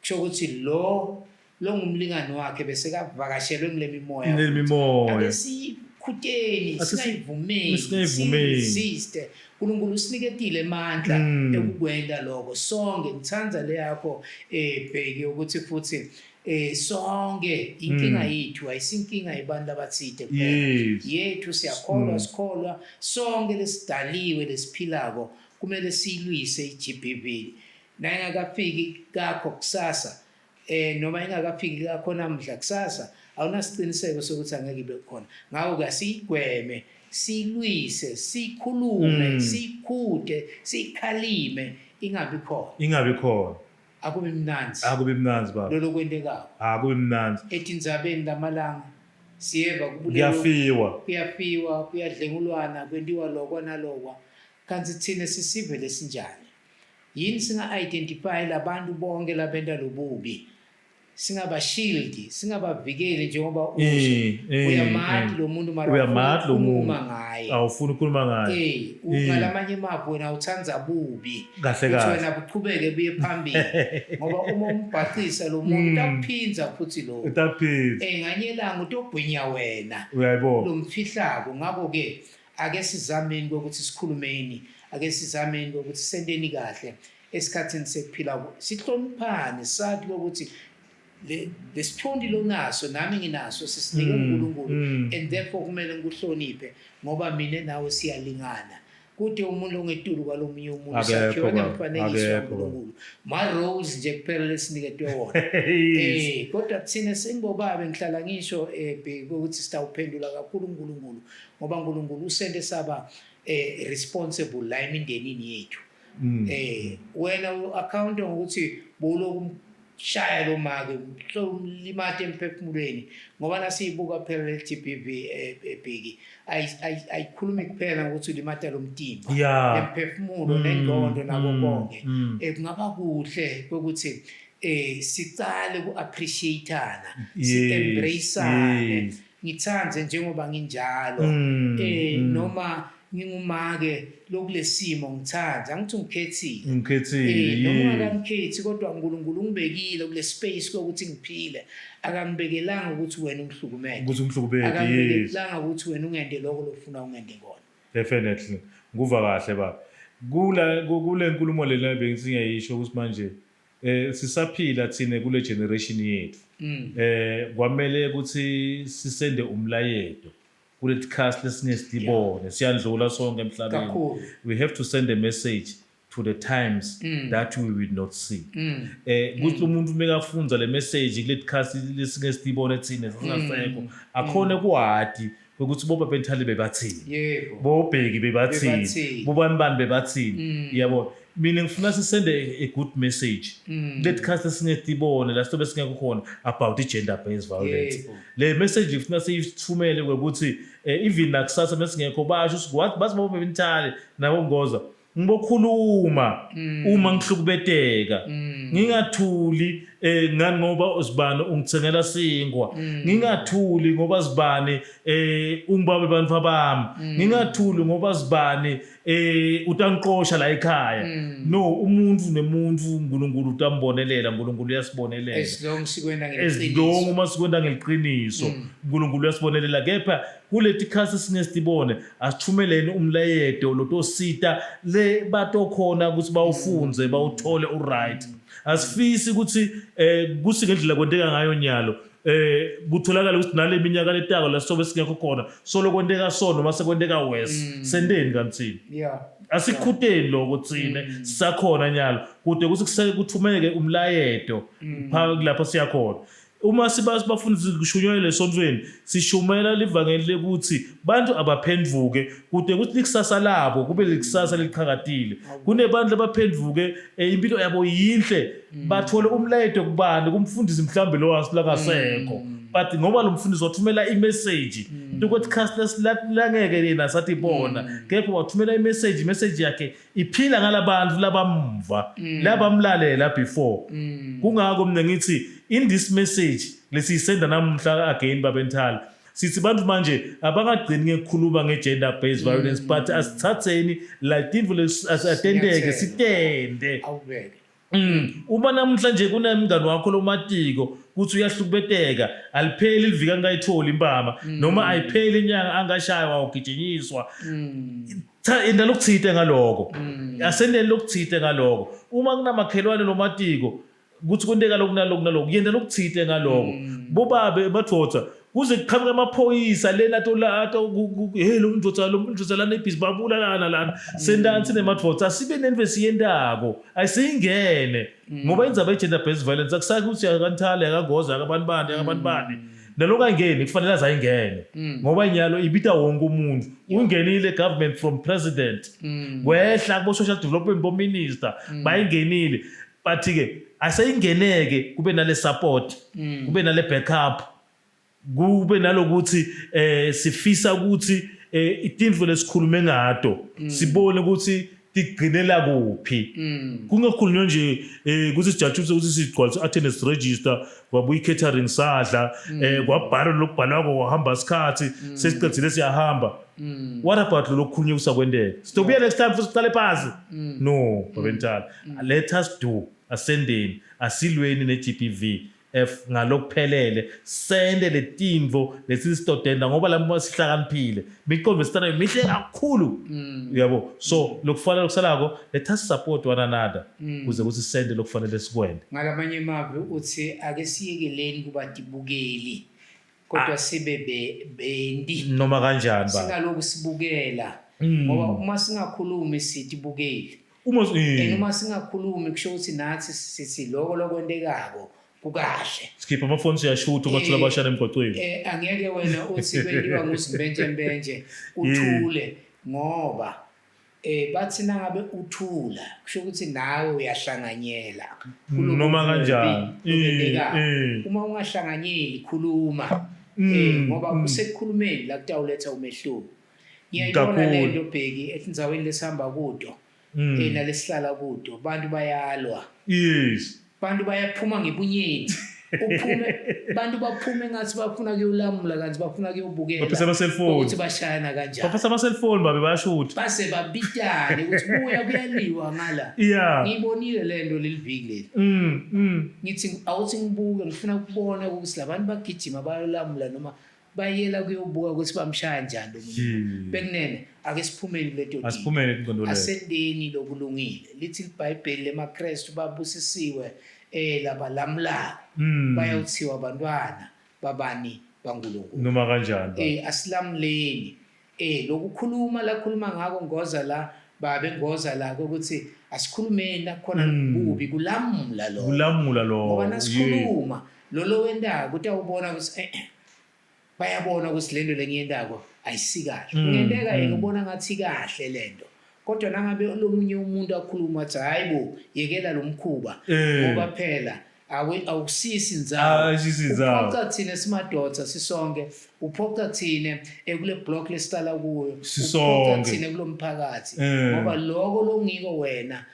kusho ukuthi lo ngumlingani wakhe bese kavakashelwe ngile mimoya. Ngile mimoya. Ake sikhuteni, singayivumeli, singayivumeli. Siresiste. uNkulunkulu usiniketile amandla ekukwenda lokho. Sonke ngithanda le yakho Bheki ukuthi futhi sonke inkinga yethu ayisinkinga yabantu abathide kuphela. Yethu siyakholwa, sikholwa sonke lesidaliwe lesiphilako kumele siyilwise iGBV. Nayingakafiki kakho kusasa, noma ingakafiki kakho namhla kusasa, awunasiqiniseko sokuthi angeke ibe khona. Ngakho ke asiyigweme, siyilwise, sikhulume, sikhude, sikhalime, ingabi khona. Ingabi khona. Akubi mnandzi. Akubi mnandzi baba. Lolo kwendekako. Akubi mnandzi. Etindzabeni lamalanga siyeva kubulewe. Kuyafiwa. Kuyafiwa, kuyadlengulwana, kwentiwa lokwa nalokwa. Kanti thina sisive lesinjani? Yini singa-identify labantu bonke labenta lobubi? Singabashield, singabavikeli njengoba usho. Uyamati lo muntu mara Uyamati lo muntu. ukhuluma ngaye. Awufuni ukukhuluma ngaye. Ngalamanye amazwi wena uthanda bubi. Kahle Uthi kahle. wena buqhubeke buye phambili. Ngoba uma umbhaqisa lo muntu utaphinza futhi lo. Utaphinza. Nganye ilanga utogwinya wena. Uyayibona. Lo mfihlako. Ngakho ke ake sizameni ukuthi sikhulumeni, ake sizameni ukuthi senteni kahle esikhathini sekuphila, sihloniphane, sathi ukuthi lesithundi lonaso nami nginaso, sisinike uNkulunkulu, and therefore kumele ngikuhloniphe ngoba mina nawe siyalingana. Kude umuntu ongetulu kwalomunye umuntu. Akekho, Sakhiwe baba. ngemfanekiso Akekho, baba. kaNkulunkulu. Ma-roles nje kuphela lesiniketwe wona. Kodwa thina singobabe ngihlala ngisho Bheki ukuthi sitawuphendula kakhulu uNkulunkulu ngoba uNkulunkulu usente saba responsible la emindenini yethu. Wena u-account ngokuthi bowuloku shaya lo make umlimate emphefumulweni ngoba nasiyibuka phela le GBV, Bheki, ayikhulumi kuphela ngokuthi ulimata lo mtimba, nemphefumulo, nengqondo, nako konke. Kungaba kuhle ukuthi sicale ku-appreciate-ana, si-embrace-ane, ngithande njengoba nginjalo, noma ngingumake lokulesimo ngithanda, angithi ungikhethile. Ngikhethile. Noma ungakangikhethi, kodwa uNkulunkulu ungibekile kule space kokuthi ngiphile. Akangibekelanga ukuthi wena ungihlukumeze, ukuthi umhlukubeke, yes. Akangibekelanga ukuthi wena ungende lokho lokufuna ungende kona. Definitely, nguva kahle baba. Kula kule nkulumo lena bengithi ngiyayisho ukuthi manje sisaphila thina kule generation yethu, kwamele ukuthi sisende umlayeto kuleti cast lesingesibone siyandlula sonke emhlabeni. Kakhulu. We have to send a message to the times that we will not see, kuthi umuntu mekafunza le message kuleti cast lesingesibone thina singasekho, akhone kuwadi ukuthi boBaba Nthali bebathini, bobheki bebathini, Bebathini. bobani bani bebathini, yabo. Mina ngifuna sisende a good message kuleti cast esingetibone la sitobe singekho khona about i-gender based violence. Le message ngifuna siyithumele ukuthi even nakusasa mesingekho basho ukuthi what bathi boBaba Nthali nabo Ngoza ngibokhuluma uma ngihlukubeteka, ngingathuli ngani ngoba uzibani ungithengela sinkwa, ngingathuli ngoba zibani ungibabe abantu bami, ngingathuli ngoba zibani utangiqosha la ekhaya. No, umuntu nemuntu uNkulunkulu utambonelela, uNkulunkulu uyasibonelela. As long sikwenda As long ngeqiniso. Uma sikwenda ngeliqiniso, uNkulunkulu uyasibonelela. Kepha kuleti khasi singesibone, asithumeleni umlayeto lotosita le batokhona ukuthi bawufunze, bawuthole uright. Asifisi ukuthi kusi ngendlela kwenteka ngayo nyalo, kutholakala ukuthi nale minyaka letako la sobe singekho khona solo kwenteka so noma sekwenteka worse. Sendeni kanti asikhuteni lokho thine sisakhona nyalo, kude ukuthi kuthumeke umlayeto phakathi lapho siyakhona. Uma siba sibafundisi kushunyayela esontweni, sishumela livangeli lekuthi bantu abaphenduke kude ukuthi likusasa labo kube likusasa leliqhakatile. Kunebantu abaphenduke, impilo yabo yinhle, bathole umlayeto kubani? Kumfundisi mhlawumbe lo langasekho, but ngoba lo mfundisi wathumela imessage into ukuthi khasi langeke yena sathi bona, kepha wathumela imessage, imessage yakhe iphila ngalabantu labamva labamlalela before. Kungako mina ngithi in this message lesiyisenda namuhla again, babenthala, sithi bantu manje abangagcini ngekukhuluma nge-gender based violence, but asithatheni la tintfo atenteke. Sinyathelo. Sitende. Awubeke. Uma namhlanje kunemngani wakho lomatiko kuthi uyahlukubeteka, alipheli liviki angayitholi impama, noma ayipheli inyanga angashaywa ugijinyiswa, cha, into lokuthite ngaloko, asendeni lokuthite ngaloko. Uma kunamakhelwane lomatiko kuthi kwenteka lokhu naloku naloku, yenta lokuthite ngaloko. Bobabe madvodza, kuze kuqhamuke amaphoyisa lena ato hey, lo mndoda lana ibhizi babulalana lana, sentani sinemadvodza? Asibe nento esiyentako, ayisiyingene, ngoba indzaba ye-gender based violence akusakho ukuthi yakaNthale, yakaNgoza, yakabani bani, yakabani bani, naloku ayingeni, kufanele aze ayingene, ngoba inyalo ibita wonke umuntu. Ungenile government from president kwehla kubo-social development, bo-minister bayingenile, but-ke aseyingeneke kube nale support, kube nale backup, kube nalokuthi sifisa ukuthi itindlu lesikhulume ngato sibone ukuthi tigcinela kuphi, kungakhulunywa nje ukuthi sijatshulise ukuthi sigcwalise attendance register, kwabuya i-catering, sadla, kwabhalwa lokubhalwako, kwahamba isikhathi, sesiqedile, siyahamba. What about lo lokukhulunywa kusakwenteka? Sitobuya next time futhi siqale phansi. No, babentala, let us do, asendeni, asilweni ne-GBV F ngalokuphelele, sende letintfo lesisitodenda, ngoba labo sihlakaniphile, imiqondo esitanayo mihle kakhulu, uyabo. So lokufanele lokusalako, let us support one another kuze kuthi sende lokufanele sikwende. Ngalamanye amazwi uthi ake siyekeleni kuba tibukeli, kodwa sibe bendi. Noma kanjani ba Singaloku sibukela. Ngoba uma singakhulumi sithi bukeli. Uma And uma singakhulumi kusho ukuthi nathi sithi loko lokwentekako kukahle. Sikhipha amafoni siyashutha uma thola abashana emgwaqweni. Angeke wena uthi kwentiwa nguzimbenjembenje uthule ngoba bathi nangabe uthula kusho ukuthi nawe uyahlanganyela kulobu Noma bubi kanjani. lobentekayo. Uma ungahlanganyeli khuluma ngoba kusekukhulumeni la kutawuletha umehluko. Ngiyayibona Kakhulu. le nto Bheki etindzaweni lesihamba kuto nalesihlala kuto bantu bayalwa. Bantu bayaphuma ngebunyeni. Uphume bantu baphume ngathi bafuna kuyolamula kanti bafuna kuyobukela. Baphethe ama-cellphone. Ukuthi bashayana kanjani. Baphatha ama-cellphone babe bayashutha. Base babitane ukuthi buya kuyaliwa ngala. Ngiyibonile le nto leli viki leli. Ngithi awuthi ngibuke ngifuna ukubona ukuthi labantu bagijima bayolamula noma bayela kuyobuka ukuthi bamshaya njani lo muntu. Bekunene ake siphumeni kule nto. Asiphumele ingqondo leyo. Asendeni lokulungile. Lithi iBhayibheli lemaKristu babusisiwe labalamulayo. Bayawuthiwa abantwana babani baNkulunkulu. Noma kanjani baba. Asilamuleni. Lokukhuluma lakhuluma ngako Ngoza la babe Ngoza la ukuthi asikhulumeni nakhona kubi kulamula lo. Kulamula lo. Ngoba nasikhuluma lo lo wendako utawubona ukuthi bayabona ukuthi lento lengiyendako ayisikahle. Kungenteka yena ubona ngathi kahle lento. Kodwa nangabe lomunye umuntu akhuluma athi hayibo yekela lo mkhuba ngoba phela awusisi ndzawo. Awusisi ndzawo. Uphoqa thina simadoda sisonke, uphoqa thina ekule block lesihlala kuyo, Sisonke. uphoqa thina kulomphakathi ngoba lokho longiko wena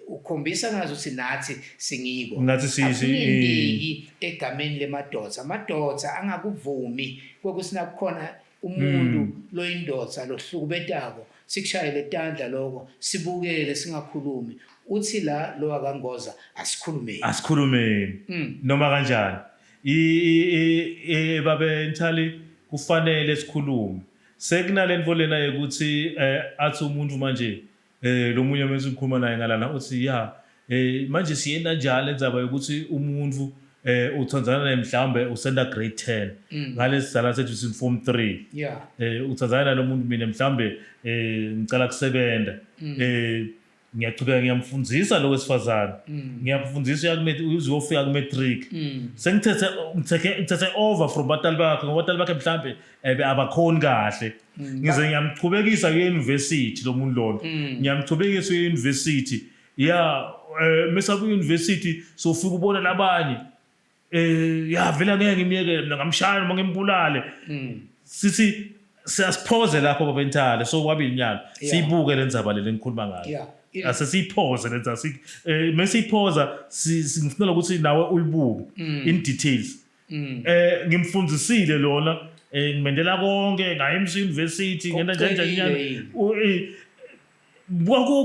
ukhombisa ngazi ukuthi nathi singiko. Nathi Akunenteki egameni lemadoda. Amadoda angakuvumi kokuthi nakukhona umuntu loyindoda lohlukubetako sikushayele tandla lokho sibukele singakhulumi. Uthi la lo akaNgoza asikhulumeni. Asikhulumeni. Noma kanjani. Babe Nthali kufanele sikhulume. Sekunalento lena yokuthi athi umuntu manje lo munye mase ngikhuluma naye ngalana uthi ya manje siyenda njalo endzaba yokuthi umuntu uthandzana naye mhlawumbe usenda grade 10 ngalesi sethu sin form 3. Uthandzana nalo muntu mina mhlawumbe ngicela kusebenza. Ngiyachubeka ngiyamfundzisa lo wesifazane. Ngiyamfundzisa uzofika ku matric. Sengithethe ngithethe over from batali bakhe ngoba batali bakhe mhlambe abakhoni kahle. Ngize ngiyamchubekisa ku university lo muntu lona. Ngiyamchubekisa ku university. Ya mesa ku university sofika ubona labanye. Ya vele ngeke ngimyekele mina ngamshaya noma ngimbulale. Sithi siyasiphoze lapho baba Nthale so kwabe inyalo. Siyibuke lendzaba le lengikhuluma ngayo. Asesiyiphoze lendzaba mesiyiphoza ngifuna ukuthi nawe uyibuke in details. Ngimfundzisile lona ngimendela konke ngayimsa university ngena njani njani.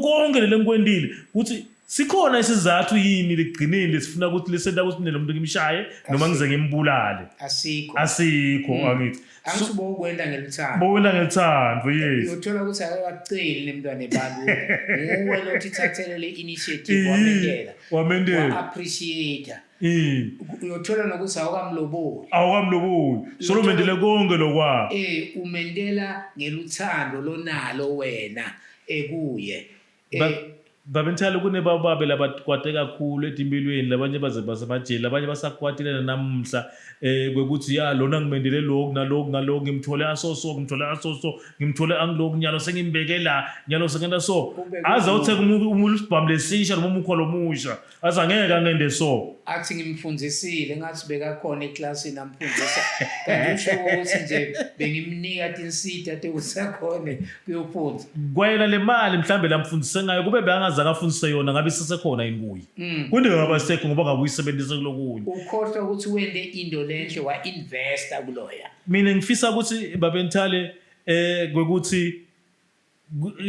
Konke le ngikwendile ukuthi sikhona isizathu yini legcineni lesifuna ukuthi lesenta ukuthi mina lo muntu ngimshaye noma ngize ngimbulale. Asikho. Asikho angithi. Angithi bowukwenda ngeluthando. Bowukwenda ngeluthando, yes. Uyothola ukuthi akakaceli nemntwana ebantu. Nguwe lo thithathele le initiative wamendela. Wamendela. Wa appreciate. Uyothola nokuthi awukamloboli. Awukamloboli. Solo mendele konke lokwa. Umendela ngeluthando lonalo wena ekuye. Babe Nthale kunebababe labakwate kakhulu etimpilweni labanye baze basemajele labanye basakwatile namuhla kwekuthi ya lona ngimendele lokhu naloku naloku ngimthole asoso ngimthole asoso ngimthole angiloku nyalo sengimbeke la nyalo sengenda so aze uthenga umuntu isibhamu lesisha noma umkhwalo omusha aze angeke angende so athi ngimfundzisile ngathi bekakhona eklasini amfundisa kanti usho ukuthi nje bengimnika tinsita tekusakhona kuyofunda kwayena le mali mhlambe lamfundise ngayo kube bengazange afundise yona ngabe isesekhona yini kuye kunde ngaba sekho ngoba ngabe uyisebenzise kulokunye ukhohlwa ukuthi wende into lenhle wa investa kuloya mina ngifisa ukuthi babe Nthale kwekuthi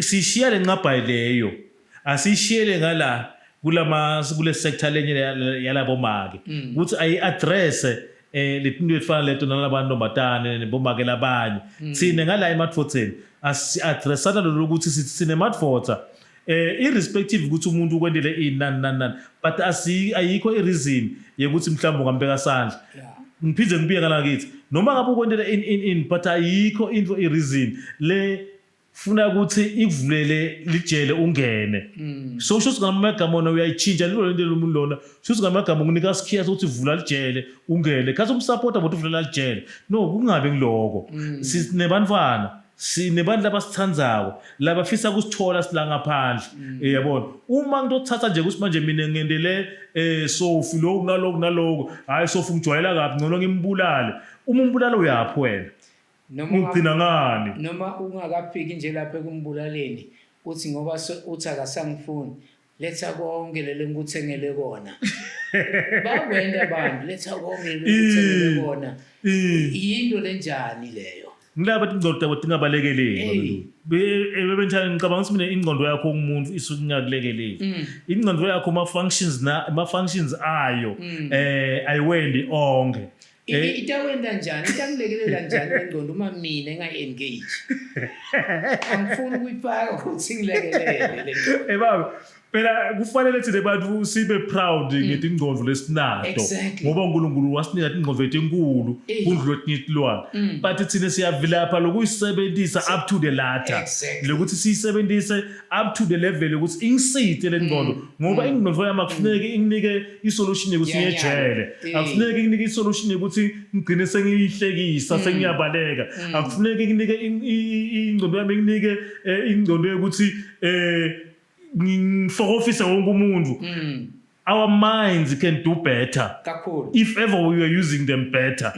sishiya lencabhayi leyo asishiyele ngala kulama kule sector lenye yalabo make ukuthi ayi address letinto efana leto nalabantu ntombatane nebomake labanye thina ngala emadvodzeni asi-addressana lolokuthi sithi sinemadvodza irrespective ukuthi umuntu ukwendele ini nani nani nani but ayikho i-reason yokuthi mhlawumbe ungambeka sandla. Ngiphinde ngibuye ngala kithi Noma ngabe ukwentela in in in, but ayikho into i-reason le funa ukuthi ikuvulele lijele ungene. So sho ngamagama wona uyayitshintsha lelo lento lomuntu lona, sho ngamagama ukunika sikhiya sokuthi vula lijele ungene, khathi umsupporta ukuthi uvulela lijele. No, kungabi ngiloko. Sinebantwana, sinebantu labasithandzako, labafisa kusithola sila ngaphandle. Yabona, uma ngitothatha nje ukuthi manje mina ngendele Sophie lokhu naloku naloku, hayi Sophie ngijwayela kabi, ngcono ngimbulale. Uma umbulala uyaphi wena? Noma Ugcina ngani? Noma ungakafiki nje lapha ekumbulaleni, uthi ngoba uthi akasangifuni, letha konke lelo ngikuthengele kona. Bakwenda abantu, letha konke lelo ngikuthengele kona. Yinto lenjani leyo? Ngilaba ingqondo tabo tingabalekeleli. Hey. Bebenjani, ngicabanga ukuthi mina ingqondo yakho umuntu isuke ingakulekeleli. Ingqondo yakho ma functions na ma functions ayo ayiwendi onke. Itakwenda njani, itakulekelela njani le ngqondo uma mina engayi-engage? Angifuni ukuyifaka ukuthi ngilekelele le ngqondo. Eh baba, phela kufanele thina bantu sibe proud ngetingqondo lesinato. Ngoba uNkulunkulu wasinika ingqondo enkulu kundlu etinye tilwane. But thina siyavilapha lokuyisebenzisa up to the latter. Lokuthi siyisebenzise up to the level ukuthi ingisite le ngqondo, ngoba ingqondo yami akufuneki inginike isolution yokuthi ngiyejele. Akufuneki inginike isolution yokuthi ngigcine sengiyihlekisa, sengiyabaleka. Akufuneki inginike ingqondo yami, inginike ingqondo yokuthi ngifokofise wonke umuntu. Our minds can do better. Kakhulu. If ever we were using them better.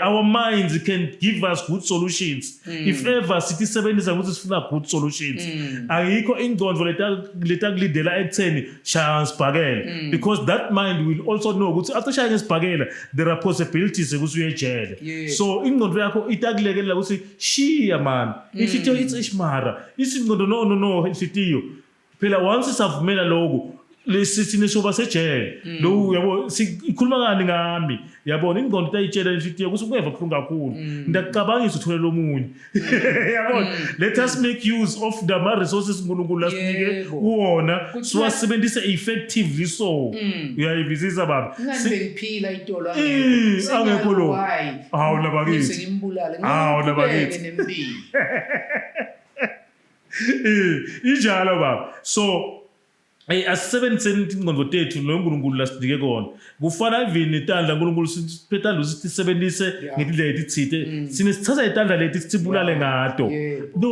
Our minds can give us good solutions. If ever sithi sebenzisa ukuthi sifuna good solutions. Ayikho ingqondo letakulindela ekutheni shaya ngesibhakela, because that mind will also know ukuthi after shaya ngesibhakela there are possibilities ukuthi uye ejele. So ingqondo yakho itakulekelela ukuthi shiya man. Inhlitiyo ithi ishmara. Isingqondo no no no, inhlitiyo. Phela once savumela lokho lesi soba sejele lo, yabo, ikhuluma ngani ngami, yabona, ingqondo itayitshela inhlitiyo ukuthi kungeva kuhlungu kakhulu, ngiyakucabangisa uthole lomunye, yabona. Let us make use of the ma resources uNkulunkulu asinike wona, siwasebenzise effectively. So uyayivisisa baba? Ingani bengiphila itolo Angekho lo. Why? Hawu, labakithi. Ngize ngimbulale. Hawu, labakithi. Nempilo. Injalo baba. So asisebenziseni ingqondo tethu lo uNkulunkulu lasinike kona. Kufana even netandla, uNkulunkulu siphe tandla ukuthi sisebenzise ngetindlela letitsite. Sine sithatha itandla leti sibulale ngato. No,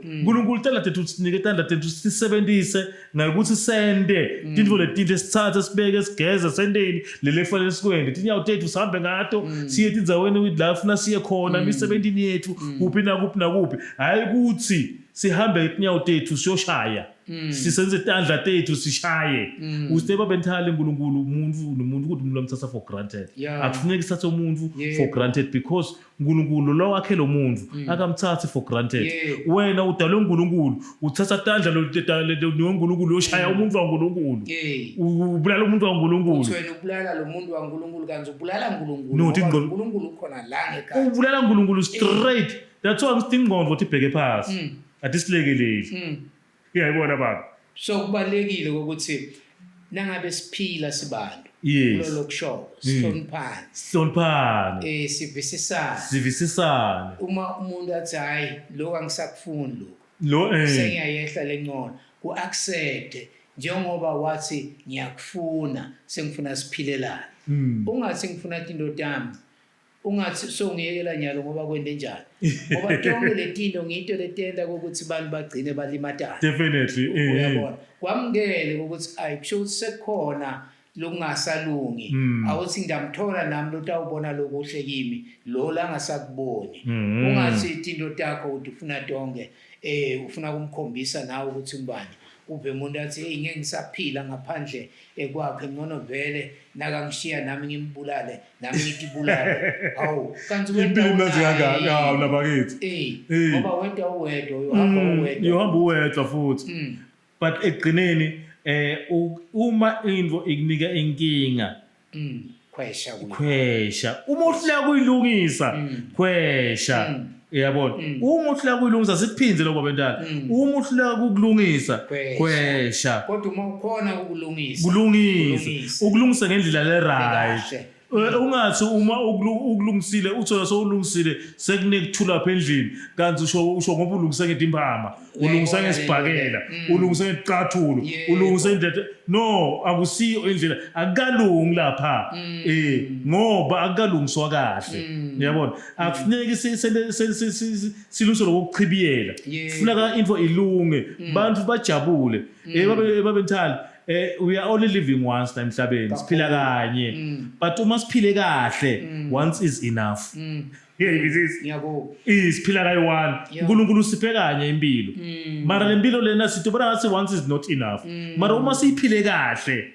uNkulunkulu tandla tethu sinike tandla tethu sisebenzise ngakuthi sende tintfo letinhle, sithathe sibeke, sigeze, sendeni lele kufanele sikwende. Tinyawo tethu sihambe ngato siye etindzaweni la funa siye khona, emisebentini yethu, kuphi nakuphi nakuphi, hhayi ukuthi sihambe tinyawo tethu siyoshaya, sisenze tandla tethu sishaye. Usiteba benthale uNkulunkulu umuntu nomuntu ukuthi umuntu amthatha for granted. Akufuneki sithathe umuntu for granted, because uNkulunkulu lo wakhe lo muntu akamthathi for granted. Wena udalwe uNkulunkulu, uthatha tandla noNkulunkulu uyoshaya umuntu waNkulunkulu, ubulala umuntu waNkulunkulu. Uthi wena ubulala lo muntu waNkulunkulu, kanti ubulala uNkulunkulu. No, ngoba uNkulunkulu ukhona la ngekhaya. Ubulala uNkulunkulu straight. That's why ngithi ingqondo ukuthi ibheke phasi, atisilekeleli. Uyayibona baba? So kubalekile ukuthi nangabe siphila sibantu kulolo kusho sihloniphane. Sihloniphane. Sivisisane. Sivisisane. Uma umuntu athi hayi lokho angisakufuni lokho, lo sengiyayehla lencono, ku-accept njengoba wathi ngiyakufuna, sengifuna siphilelane. Ungathi ngifuna tinto tami, ungathi songiyekela nyalo ngoba kwente njani, ngoba tonke letinto ngito letenta ukuthi bantu bagcine balimatana. Uyabona, kwamukele ukuthi ayi kusho ukuthi sekukhona lokungasalungi. Awuthi ngiyamthola nami lotawubona lokuhle kimi lo langasakuboni. Ungathi tinto takho uthi ufuna tonke, ufuna kumkhombisa nawe ukuthi ngubani. Uve umuntu athi hey ngeke ngisaphila ngaphandle kwakhe, ngcono vele nakangishiya nami ngimbulale, nami ngitibulale. Hawu, kanti wena Impilo imnandi unaye. kangaka? Hawu labakithi. Ngoba wedwa uwedwa, uyohamba uwedwa. Uyohamba uwedwa futhi. But ekugcineni uma into ikunika inkinga, Khwesha kuyo. Khwesha. Uma uhluleka kuyilungisa, khwesha. Uyabona, uma uhluleka kuyilungisa, sikuphindze lokho bentala, uma uhluleka kukulungisa, Khwesha. Khwesha. Kodwa uma ukhona ukulungisa, kulungisa. Kulungise. Ukulungisa ngendlela le right. Kahle. Ungathi uma ukulungisile uthona sowulungisile sekunekuthula lapha endlini, kanti usho ngoba ulungise ngetimpama, ulungise Uyayibona ngesibhakela, le nto. Ulungise ngecathulo, ulungise indlela. No, akusiyo indlela, akukalungi lapha, ngoba akukalungiswa kahle, uyabona. Akufuneki silungise lokuchibiyela. Kufuneka into ilunge, bantu bajabule. Babe Nthali, we are only living once la emhlabeni, siphila kanye, but uma siphile kahle, once is enough. Yeah, it is. Ngiyakubona. Siphila kayi-one. UNkulunkulu usiphe kanye impilo, mara le mpilo lena sithi ubona ngathi once is not enough, mara uma siyiphile kahle,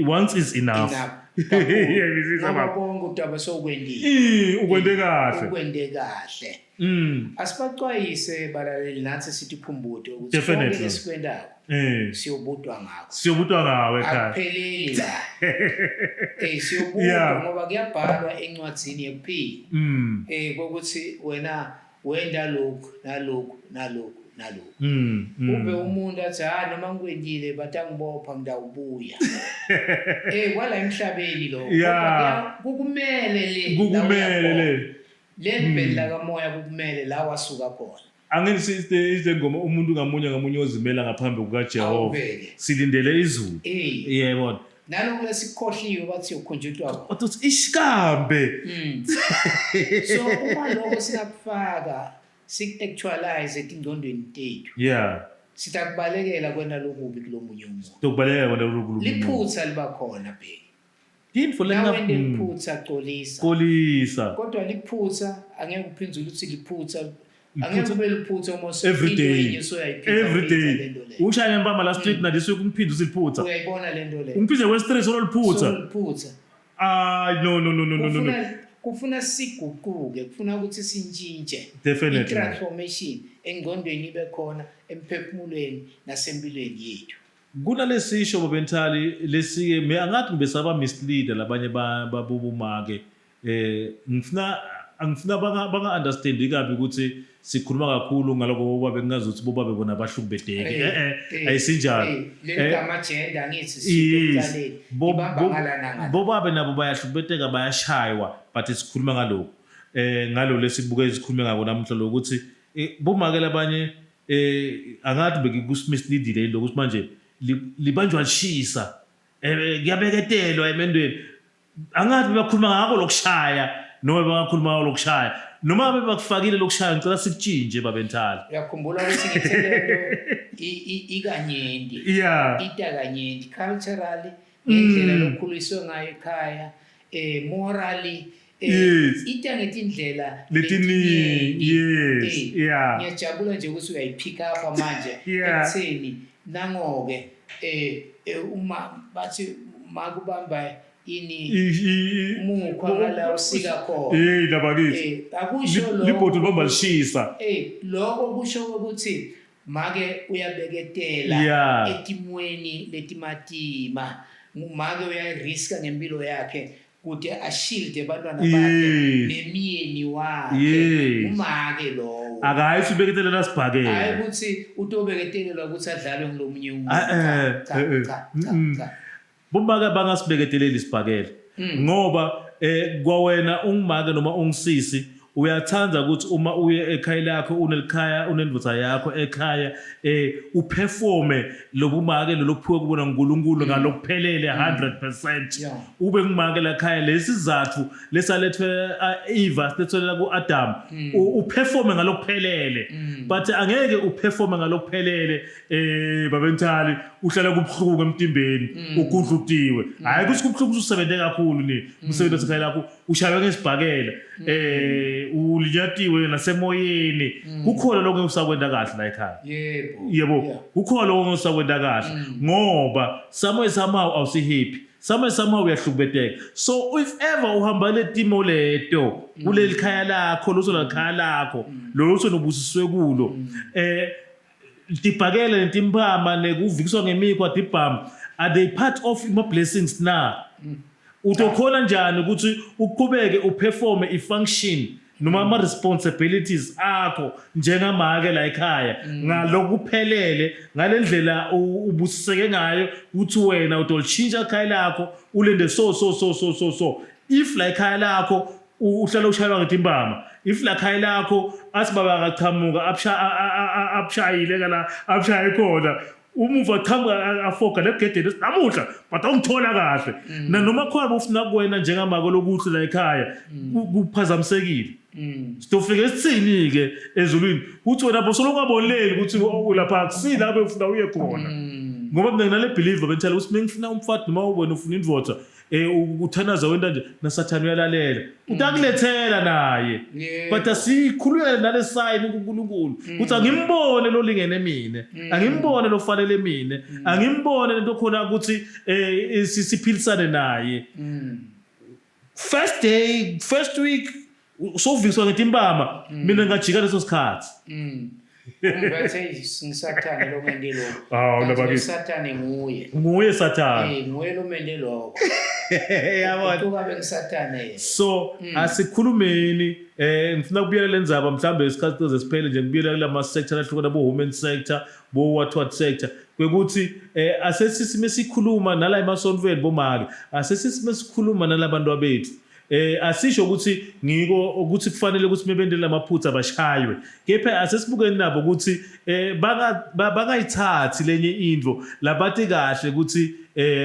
once is enough. Enough. Yeah, it is. Ngoba Baba. konke udaba sowukwendile. Ukwente kahle. Ukwente kahle. Asibacwayise balaleli, nathi sithi phumbude ukuthi konke esikwendako siyobudwa ngakho. Siyobutwa ngawe ekhaya. Akupheleli la, siyobudwa, ngoba kuyabhalwa encwadzini yekuphila kokuthi wena wenda lokhu nalokhu nalokhu nalokhu. Ube umuntu athi, "Ha, noma ngikwendile, batangibopha, ngidawubuya." Kwala emhlabeni lokho. Kodwa kukumele le la Kukumele uya le. khona. Leli bheli lakamoya kukumele la wasuka khona. Angithi iste ngoma, umuntu ngamunye ngamunye ozimela ngaphambi kukaJehova. Awubheke. Silindele izulu. Yebona. Naloku lesikhohliwe bathi ukhunjutwa khona. Uthi ishikambe. So uma lokho singakufaka, siku-actualize etingcondweni tethu, sitakubalekela kwena lokubi kulomunye umuntu. Tokubaleka kona lokhu. Liphutha liba khona, bheki. Info lena. Nawente liphutha, xolisa. Xolisa. Kodwa liphutha angeke uphindze ukuthi liphutha, angeke ube liphutha uma Every into day. enye soyayiphinda Every day. lento leyo. Ushaya ngempama la street na this week, umphinde usiphutha. Uyayibona lento leyo. Umphinde we street solo liphutha. So liphutha. Ah, no, no, no, no, no, no, no. Kufuna siguquke, kufuna ukuthi sintshintshe. I-transformation engqondweni ibe khona, emphefumulweni nasempilweni yethu. Kunalesisho, babentali, lesike me angathi ngibesaba misleader labanye babobumake, ngifuna angifuna banga understand kabi ukuthi sikhuluma kakhulu ngaloko bobabe, ngingazi ukuthi bobabe bona bahlukubedeki. Ayisinjalo. Leli gama gender ngithi sikuqaleni ibamba ngala nangala. Bobabe nabo bayahlukubeteka, bayashaywa, but sikhuluma ngalokho, ngalo lesibuke sikhulume ngako namuhla lokuthi bomake labanye, angathi bekumisleadile lokhu manje, libanjwa lishisa, kuyabeketelwa emendweni. Angathi bebakhuluma ngako lokushaya noma bangakhuluma ngako lokushaya noma bebakufakile lokushaya, ngicela sikutshintshe, babenthala. Uyakhumbula ukuthi ngithe lento ikanyenti, ita kanyenti culturally, ngendlela lokhuliswe ngayo ekhaya, morally, ita ngetindlela letiningi, yes. Ngiyajabula nje ukuthi uyayipick up manje ekutheni nangoke uma bathi makubamba ini umukhwa ngala usika khona. Hey, labakithi. Akusho lokho. Libhodo libamba lishisa. Lokho kusho ukuthi make uyabeketela etimweni letimatima, make uyariska ngempilo yakhe kude ashilde abantwana bakhe nemyeni wakhe. Umake lowo. Akayi sibeketelela sibhakela. Hayi ukuthi utobeketelelwa ukuthi adlalwe ngulomunye umuntu. Ah, Cha, cha, cha, cha, cha. Bomake bangasibeketeleli isibhakela, ngoba kwawena ungumake noma ungisisi uyathanda ukuthi uma uye ekhaya lakho, unelikhaya, unendvodza yakho ekhaya, uperforme lobumake lolokuphiwe kubona uNkulunkulu ngalokuphelele 100%. Ube ngumake lakhaya, lesizathu lesalethwe Eva silethwelela kuAdam, uperforme ngalokuphelele, but angeke uperforme ngalokuphelele, babentali, uhlala kubuhlungu emtimbeni, ugudlutiwe. Hayi ukuthi kubuhlungu usebenze kakhulu ni umsebenzi wasekhaya lakho, ushaywe ngesibhakela, ulinyatiwe nasemoyeni, kukhona lokho engisakwenda kahle la ekhaya. Yebo. Kukhona lokho engisakwenda kahle, ngoba somewhere somehow awusihappy, somewhere somehow uyahlukubeteka. So if ever uhamba le timo leto kuleli khaya lakho, lutho la lakho lolutho nobusiswe kulo, tibhakele netimpama nekuvikiswa ngemikhwa tibhamu, are they part of ima blessings na? Utokhona njani ukuthi uqhubeke uperforme i-function? noma ama responsibilities akho njengamake la ekhaya ngalokuphelele ngalendlela ubusiseke ngayo ukuthi wena udolishintsha ikhaya lakho ulende so so so so so so. If la ekhaya lakho uhlala ushaywa ngetimbama, if la khaya lakho athi baba akachamuka abushayile kala abushaye khona, umuva qhamuka afoga legedeni namuhla, but awungithola kahle nanoma khona bufuna kuwena njengamako lokuhle la ekhaya kuphazamisekile. Sitofika esithini-ke ezulwini kuthi wena bosolo ungaboneli ukuthi ulapha akusila abe ufuna uye khona, ngoba mina nginale believe bentshela ukuthi mengifuna umfati noma wena ufuna indvodza, uthandaza wenta nje nasathane uyalalela, utakulethela naye. But asikhululele nale sign kuNkulunkulu ukuthi angimbone lo lingene mina, angimbone lo fanele mina, angimbone lento khona ukuthi siphilisane naye. First day, first week soviswa ngetimpama, mina ngajika leso sikhathi. Ungathe ngisathane lo mente lokho. Hawu, Kanti labakithi. uSathane nguye. Nguye sathane. Nguye lo mente lokho. Yabona. Utuka bengisathane yena. So asikhulumeni, ngifuna kubuyela le ndzaba mhlambe isikhathi size siphele nje, ngibuyela kulama sector ahlukene, bo women sector, bo what what sector, kwekuthi asesisime sikhuluma nala emasontweni bomake, asesisime sikhuluma nalabantu abethu. Asisho ukuthi ngiko ukuthi kufanele ukuthi mebendele amaphutha abashaywe, kepha asesibukeni nabo ukuthi bangayithathi lenye into labathi kahle ukuthi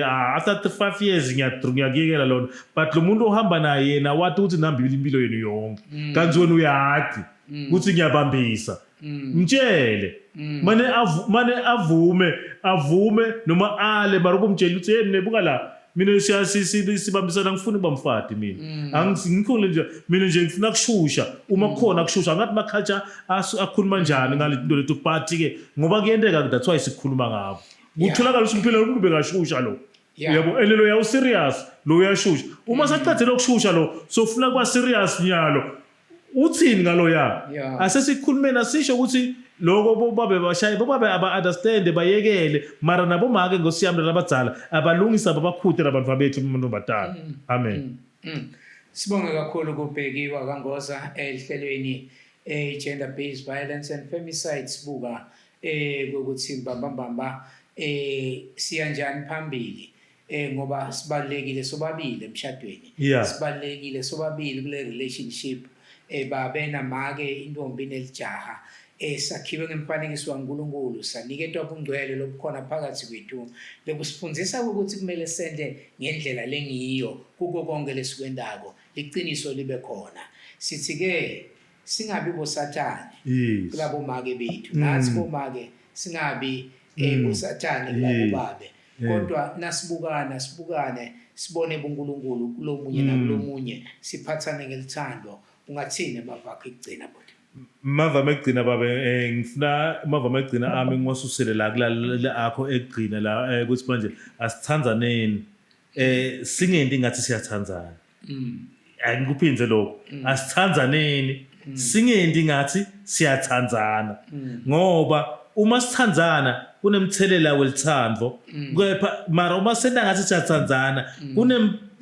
after 5 years ngiyakuyekela lona, but lo muntu ohamba naye yena wathi ukuthi nihamba impilo yenu yonke, kanti wena uyadi ukuthi ngiyabambisa. Mtshele mane avume noma ale, mara ubumtshela ukuthi hey, mina buka la, mina sibambisana, ngifuna ukuba mfati mina. Angikhona nje mina nje ngifuna kushusha uma kukhona kushusha ngathi ma-culture akhuluma njani ngale nto lethu, but ke ngoba kuyenteka, that's why sikhuluma ngabo. Kutholakala ukuthi impilo umuntu bekashusha lo. Yabo, ene lo yawu serious, lo uyashusha. Uma saqedile ukushusha lo, sofuna kuba serious nyalo, uthini ngalo ya? Asesikhulumeni, asisho ukuthi lokho bobabe bashaye, bobabe aba-understand, bayekele, mara nabomake ngosiyami labadzala abalungisa, babakhute labantu bethu amantombazana. Amen. Sibonge kakhulu kubhekiwa kaNgoza ehlelweni gender based violence and femicide. Sibuka ukuthi mbamba mbamba siya njani phambili, ngoba sibalekile sobabili emshadweni. Sibalekile sobabili kule relationship, babe namake, intombi nelijaha. Sakhiwe ngemfanekiso kaNkulunkulu, saniketwa bungcwele lobukhona phakathi kwethu lokusifundisa ukuthi kumele sente ngendlela lengiyo kuko konke lesikwendako, liqiniso libe khona. Sithi ke singabi bosathane kulabo make bethu, nathi bomake singabi bosathane kulabo babe, kodwa nasibukana sibukane, sibone buNkulunkulu kulomunye nakulomunye, siphathane ngelithando. Ungathini emava akho ekugcina, bhuti? Mava ekugcina babe, ngifuna mava ekugcina ami ngiwasusele la kula akho ekugcina la, ukuthi manje asithandzaneni, singenti ngathi siyathandzana. Angikuphindze lokho, asithandzaneni, singenti ngathi siyathandzana, ngoba uma sithandzana kunemthelela welithando, kepha mara uma senta ngathi siyathandzana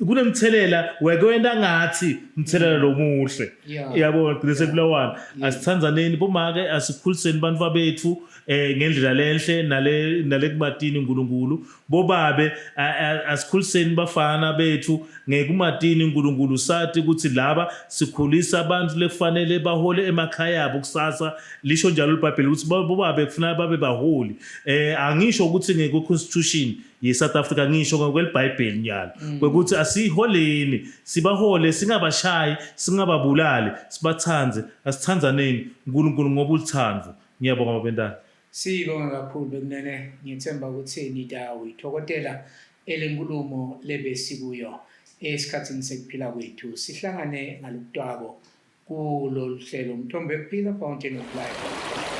kunemthelela wekwenta ngathi mthelela lomuhle. Yabo, gcine kulawana. Asithandzaneni bomake, asikhuliseni bantfu bethu ngendlela lenhle nale kumatini uNkulunkulu. Bobabe, asikhuliseni bafana bethu ngekumatini uNkulunkulu, sathi ukuthi laba sikhulisa abantu lekufanele bahole emakhaya abo kusasa. Lisho njalo iBhayibheli ukuthi bobabe kufanele babe baholi. Angisho ukuthi ngekwe constitution ye-South Africa, ngisho ngokwelibhayibheli nyalo kwekuthi asiholeni, sibahole, singabashayi, singababulali, sibathandze. Asithandzaneni uNkulunkulu ngoba ulithando. Ngiyabonga, babentana. Sibonga kakhulu bekunene, ngithemba ukuthi nidawo ithokotela elenkulumo lebesikuyo esikhathini sekuphila kwethu. Sihlangane ngalokutwako kulolu hlelo Umthombo Wekuphila, Fountain of Life.